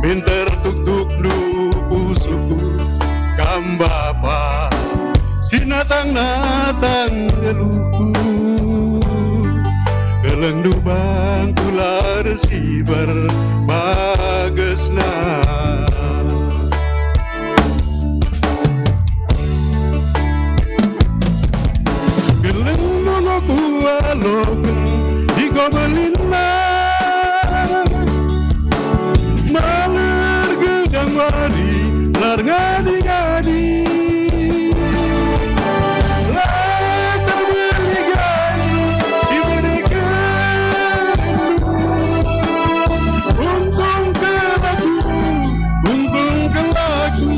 minter tuktukndu pusuhku. Kam Bapa, si natang-natang geluhku. Kelengndu bangku la ersibar bagesna. Geleng nunggu kualoken di kobelinna. Maler gedang wari, lar ngadi-ngadi. La terbeli gai si mereken. Untung kelaku, untung kelaku.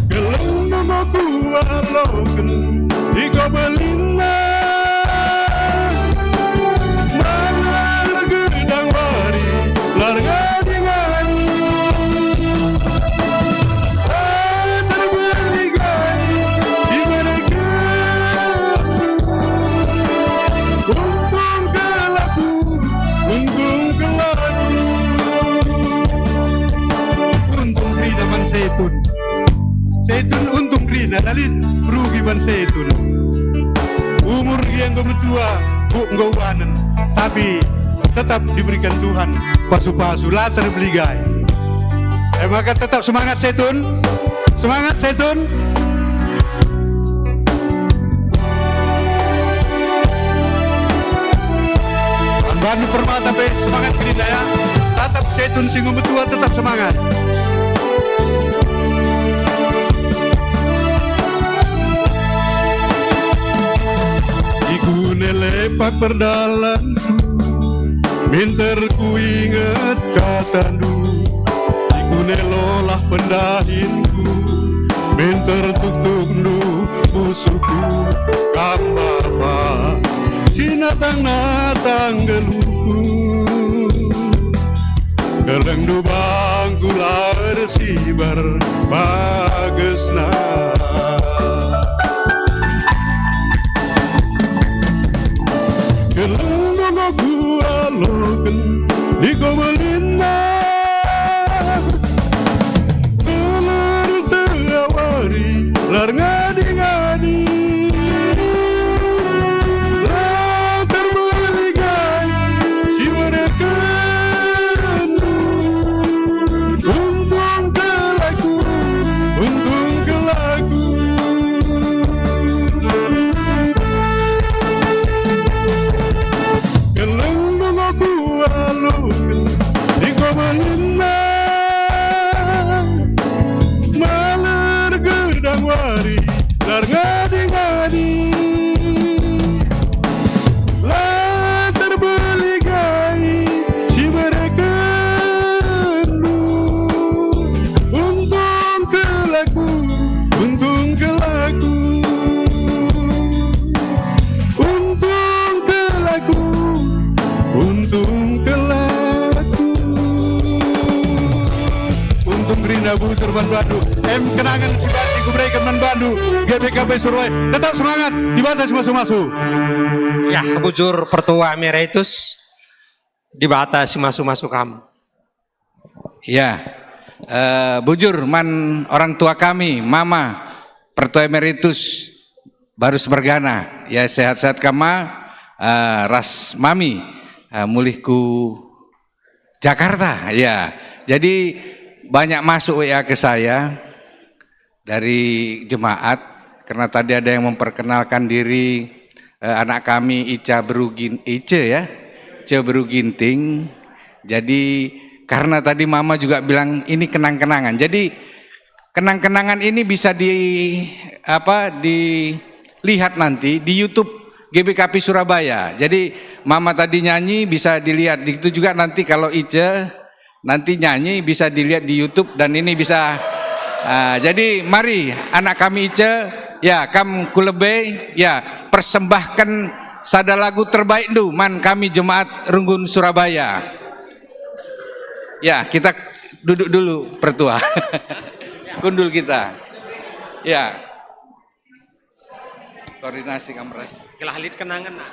Geleng nunggu kualoken, iko belinna. Maler gedang wari, lar ngadi-ngadi. Terbeli gai si mereken. Untung kelaku, untung kelaku. Untung kerina man Setun. Setun untung kerina, la lit rugi man Setun. Umur gia enggo metua, buk enggo ubanen, tapi tetap diberikan Tuhan pasu-pasu, la terbeli gai. E maka tetap semangat Setun. Semangat Setun. Bandu Permata pe semangat kerina ya. Tatap Setun si enggo metua tetap semangat. Ikune lepak perdalanku, minter kuinget katandu. Ikune lolah pendahinku, minter tuktukndu pusuhku. Kam Bapa, si natang-natang geluhku. Kelengndu bangku la ersibar bagesna. Keleng enggo kualoken, iko belinna. Telur tengah wari, lar ngadi-ngadi. La terbeli gai si mereken. Untung kelaku, untung kelaku. Keleng nunggu kualoken, iko belinna. Maler gedang wari, lar ngadi-ngadi. La terbeli gai si merekenndu. Untung kelaku, untung kelaku. Untung kelaku, untung kelaku. Untung kerina bujur man bandu. Em kenangan si banci kubereken man bandu, G B K P Surabaya. Tetap semangat, Dibata si masu-masu. Ya, bujur pertua emeritus, Dibata si masu-masu kam. Ya, eh, bujur man orang tua kami, Mama, Pertua Emeritus Barus Mergana. Ya, sehat-sehat kama, eh, ras Mami. Eh, mulih ku Jakarta, ya. Jadi banyak masuk W A ke saya dari jemaat, karena tadi ada yang memperkenalkan diri, eh, anak kami Ica Berugin-, Ice ya, Ice Beru Ginting. Jadi karena tadi Mama juga bilang ini kenang-kenangan. Jadi kenang-kenangan ini bisa di, apa, dilihat nanti di YouTube G B K P Surabaya. Jadi Mama tadi nyanyi bisa dilihat. Itu juga nanti kalau Ice nanti nyanyi bisa dilihat di YouTube dan ini bisa, ah, jadi mari anak kami Ice, ya, kam ku lebe, ya, persembahken sada lagu terbaikndu man kami jemaat Runggun Surabaya. Ya, kita duduk dulu, Pertua. Kundul kita. Ya. Koordinasi kam ras. Gelah lit kenangan, nah.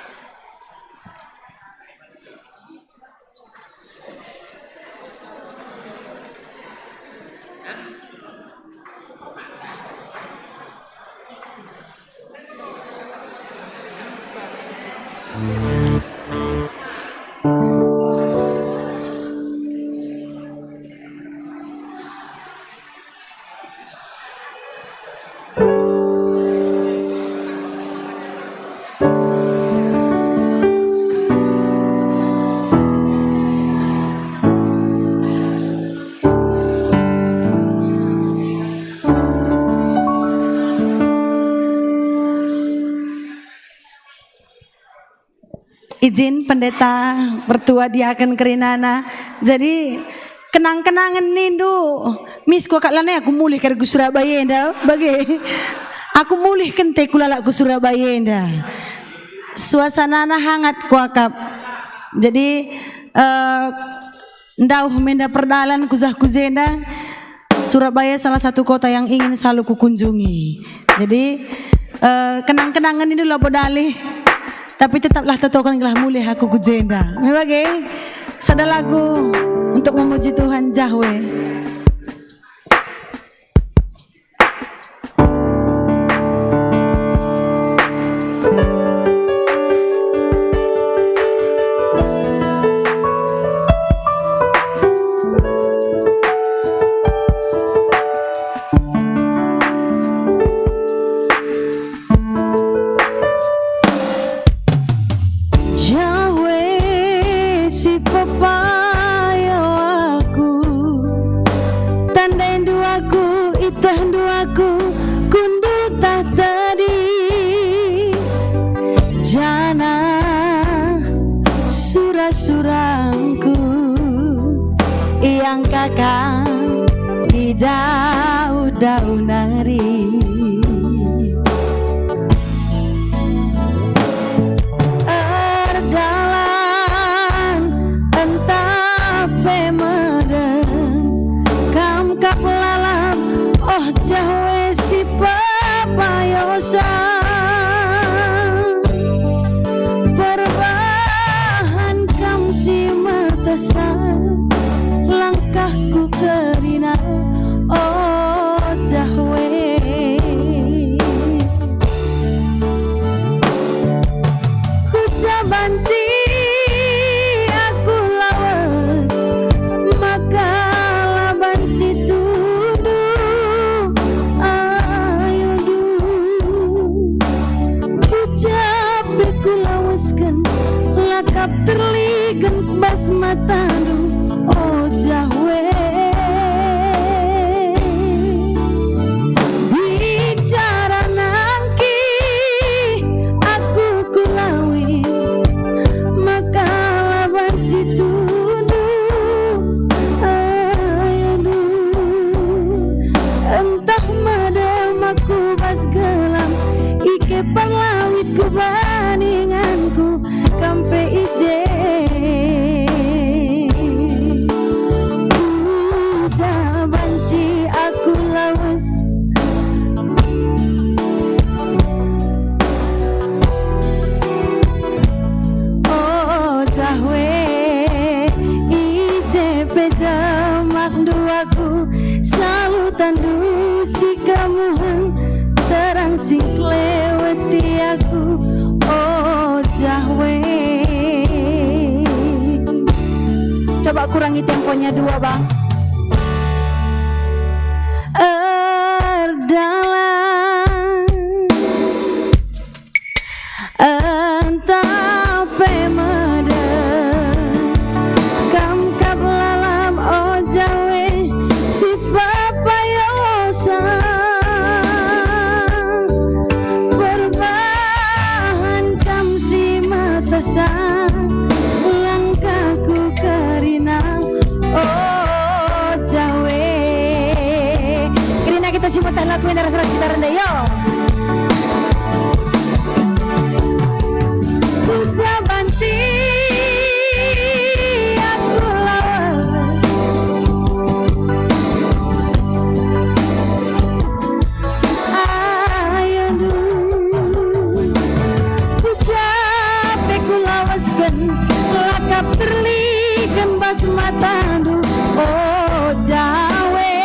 Ijin pendeta, pertua, diaken kerinana. Jadi, kenang-kenangen nindu, mis kuakap lanai aku mulih kari ku Surabaya enda, bage. Aku mulih kente kulalap ku Surabaya enda. Suasanana hangat kuakap. Jadi, eh, ndauh menda perdalan kujah ku jenda. Surabaya salah satu kota yang ingin selalu kukunjungi. Jadi, eh, kenang-kenangen ini labo dalih, tapi tetaplah tetoken gelah mulih aku ku jenda. Me bage, sada lagu untuk memuji Tuhan, Jahwe. Jahwe si pepayo aku, tandaindu aku, itehndu aku, kundul tah tedis, janah sura-surangku iangkaka i dauh-dauh nari. Erdalan ntah pe medem, kam kap lalap, oh Jahwe si pepayosa. Perbahan kam si metehsa langkahku kerina, oh Jahwe. Ku ja banci aku lawes, maka la banci tunduh ayondu. Ku ja pe kulawesken, la kap terligen bas matandu, o Jahwe. Bicara nangki aku kulawit, maka la banci tunduh ayondu. Ntah medem aku bas gelam, i kepar lawit ku baninganku, kam pe i je. Ku ja banci aku lawes. O Jahwe, i je pe jemakndu aku, salutandu si kemuhen, terang si ngkeleweti aku, o Jahwe. Kurangi temponya dua, Bang. Erdalan, entah pe medem, kam kap lalap, o Jawe, si pepayosa. Perbahan kam si metehsa, langkahku kerina, o Jawe. Kerina kita si meteh lagu enda ras-ras kita rende, yo. Ku ja banci aku lawan. Ayondu, ku ja pe kulawasken, lakap terliken bas matandu, o Jawe.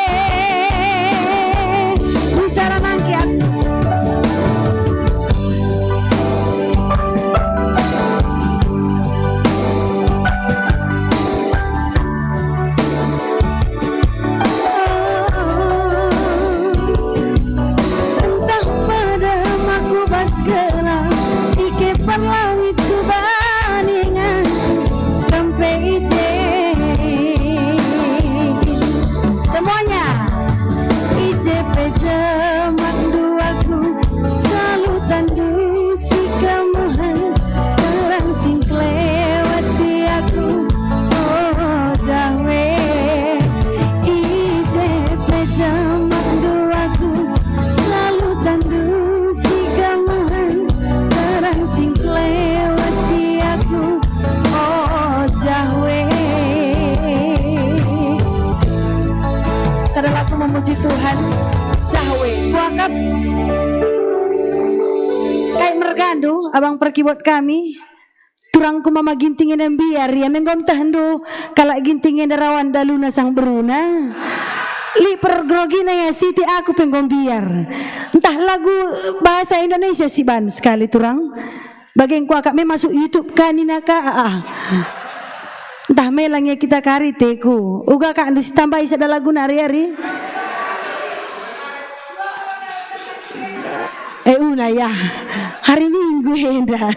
Bicara nangkiak. Ntah medem aku bas gelah, i kepan langit kubaningan, kam pe i je. Semuanya. I je pe jemakndu aku, salutandu si kemehen, terang si ngkeleweti aku, o Jawe. I je pe jemakndu aku, salutandu si kemehen, terang si ngkeleweti aku, o Jawe. Sada lagu memuji Tuhan, Jawe. Kuakap kai mergandu, abang perkibot kami. Turangku mama Ginting enda mbiar, ia me enggo mtehndu kalak Ginting enda rawan daluna sang beruna. Lit pergrogina ia siti, aku pe enggo mbiar. Ntah lagu bahasa Indonesia siban sekali, turang. Bage engko akap me masuk YouTube ka nina ka, ah, ah. Ntah me lang ia kita kari teku. Uga akapndu sitambahi sada lagu nari ari. Eh, una ya. Hari Minggu enda.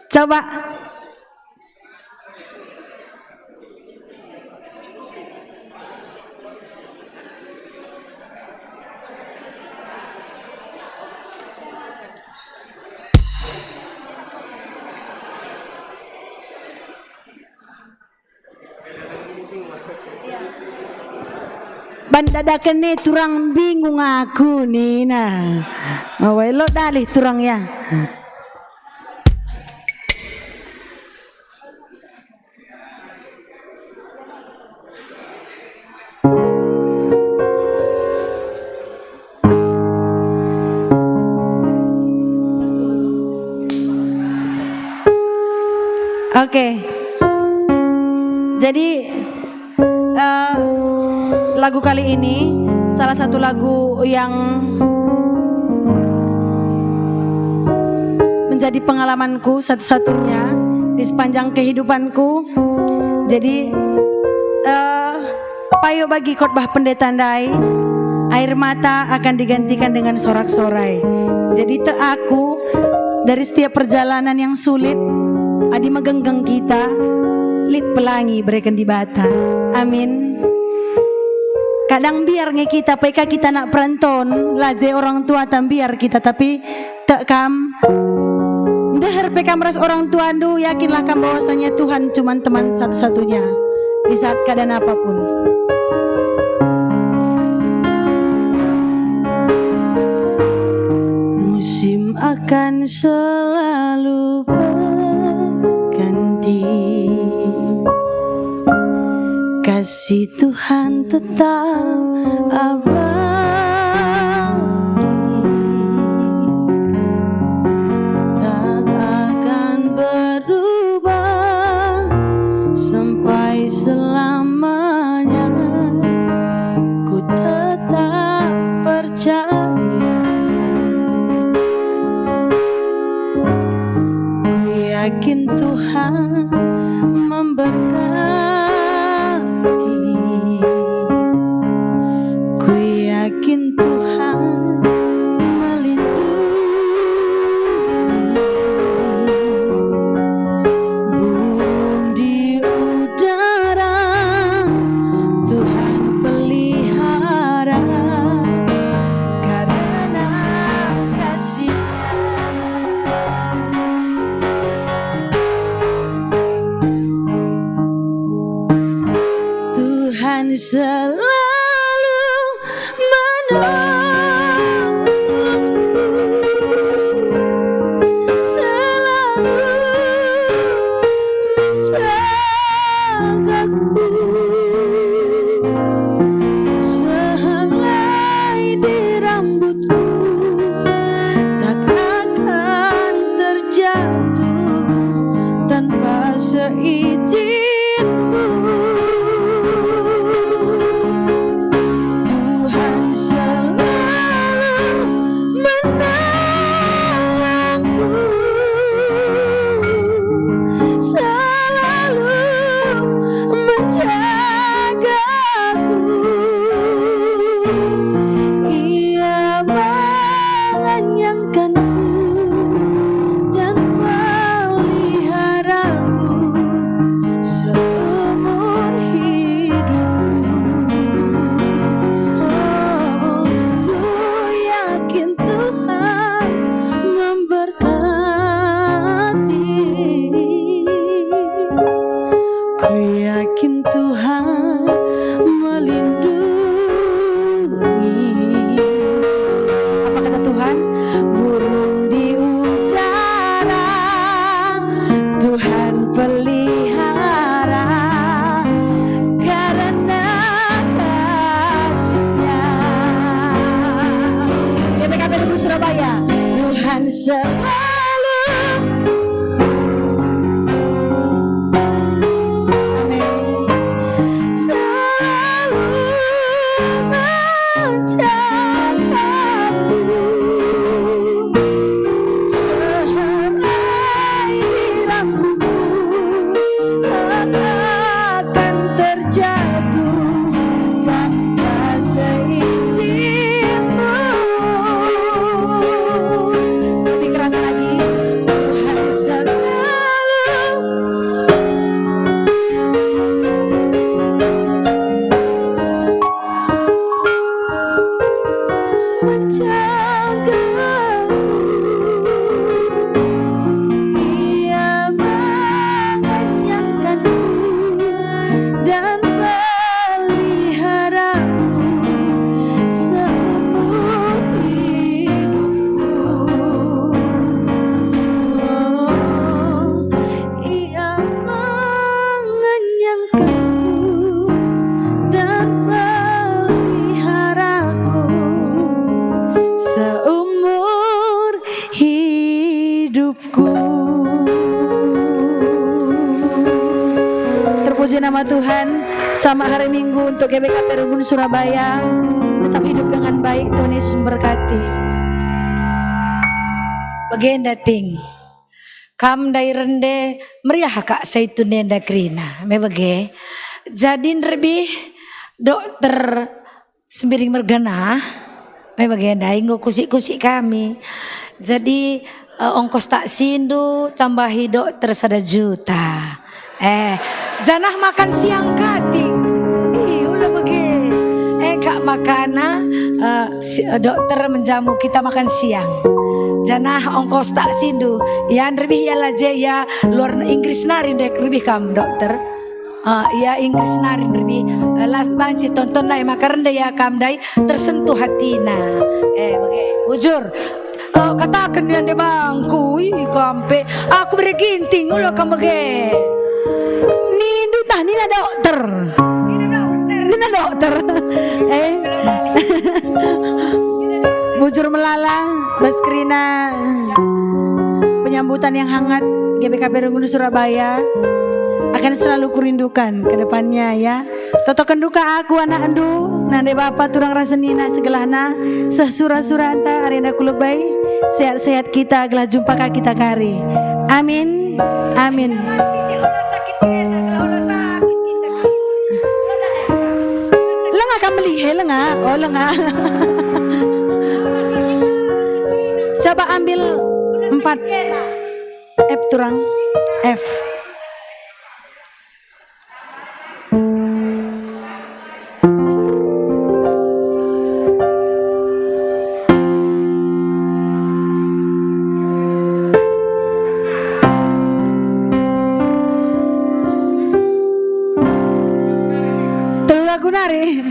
Coba. Ban dadaken e turang bingung aku nina. Oh, elo dalih turang ya. Oke. Jadi, eh, lagu kali ini salah satu lagu yang menjadi pengalamanku satu-satunya di sepanjang kehidupanku. Jadi, eh, payo bagi khotbah pendeta ndai, air mata akan digantikan dengan sorak-sorai. Jadi, tek aku, dari setiap perjalanan yang sulit, adi megenggeng kita, lit pelangi ibereken Dibata. Amin. Kadang mbiar nge kita, pe ka kita anak peranton, la je orang tuata mbiar kita, tapi tek kam, ndeher pe kam ras orang tuandu, yakinlah kam bahwasanya Tuhan cuman teman satu-satunya di saat keadaan apapun. Musim akan selalu berganti. Kasih Tuhan tetap abadi. Tak akan berubah sampai selamanya. Ku tetap percaya. Ku yakin Tuhan memberkati. Tuhan selalu menolongku, selalu menjagaku. Sehelai di rambutku tak akan terjatuh tanpa seizin. Tuhan selalu menolongku, selalu menjagaku. Ia mengenyangkanku dan peliharaku seumur hidupku. Oh, ku yakin Tuhan memberkati. Ku yakin Tuhan melindungi. Apa kata Tuhan? Burung di udara Tuhan pelihara karena kasih-Nya. G B K P Runggun Surabaya, Tuhan selalu. Amin. Selalu menjagaku, sehelai di rambutku tak akan terjatuh tanpa seizinmu. Lebih keras lagi. Tuhan selalu menjagaku. Ia mengenyangkanku dan peliharaku seumur hidupku. Oh, Ia mengenyangkanku dan peliharaku seumur hidupku. Terpuji nama Tuhan, selamat hari Minggu untuk G B K P Runggun Surabaya. Tetap hidup dengan baik, Tuhan Yesus memberkati. Bagenda ting. Kam ndai rende meriah kak saitun enda kerina, me bage. Jadi nderbih dokter Sembiring mergana, me bage ndai enggo kusik-kusik kami. Jadi, eh, ongkos taksindu tambahi dokter sada juta. Eh, janah makan siang kating. Ih, ula bage. Eh, kak makana, eh, si, eh, dokter menjamu kita makan siang. Janah ongkos taksindu. Ya, nderbih ya laje ya luar Inggris nari ndek nderbih kam, dokter. Eh, ya Inggris nari nderbih. Eh, las banci tonton nai maka rende ya kam ndai tersentuh hatina. Eh, bage. Bujur. Eh, kataken ya nde bangku, ih, kampe. Aku bere ginting, ulo kam bage. Nindu tah nina dokter. Nina dokter. Eh. Bujur melala, bas kerina penyambutan yang hangat G B K P Runggun Surabaya akan selalu kurindukan ke depannya, ya. Totoken duka aku anakndu, nande bapa turang ras senina segelahna, seh sura-suranta arenda ku lebe, sehat-sehat kita gelah jumpa ka kita kari. Amin. Amin. Lenga kam melihe, lenga. Oh, lenga. Coba ambil empat. F turang. F. Telu Aku nari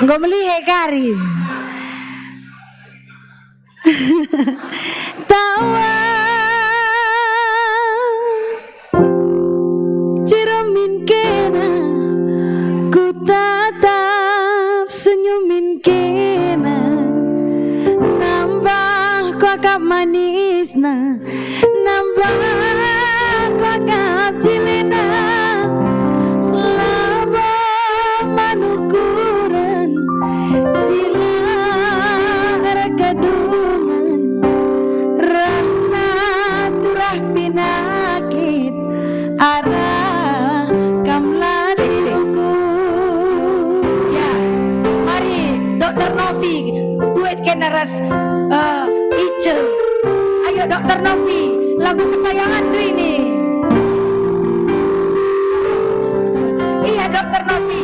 enggo melihe kari. Tawa ceremin kena, ku tatap senyumin kena, nambah kuakap manisna. Nambah kuakap cilina, labo man ukuren, sila erkedungen, rehna turah pinakit, arah kam la. Cek, cek. Diluku. Ya, mari, Dokter Novi, duet kena ras, eh, Ice. Ayo, Dokter Novi, lagu kesayangan ini. Iya, Dokter Novi.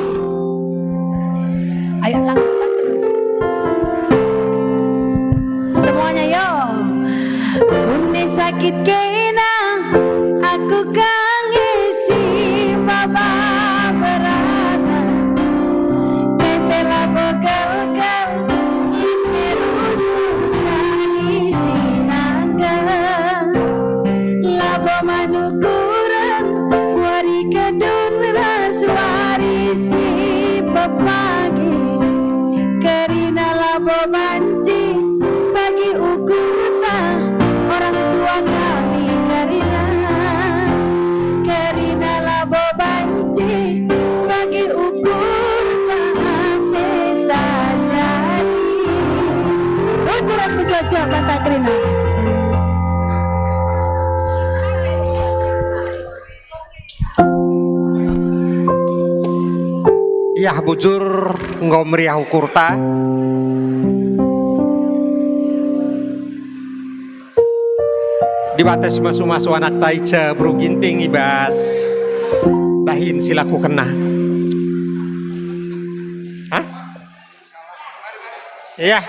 Ayo, lanjutkan terus. Semuanya, yo. Kune sakit kena, aku kange si baba berana. Kai pe labo gelgel, lit nge rusur jadi si nangga. Labo man ukuren, wari kedun ras wari si pepagi. Kerina labo banci bagi ukurta orang tua kami kerina. Kerina labo banci bagi ukurta ate tak jadi. Ucur ras mecuap-cuap banta kerina. Iah bujur enggo meriah ukurta. Dibata si masu-masu anakta Ice beru Ginting i bas dahin si lakukenna. Hah? Iah.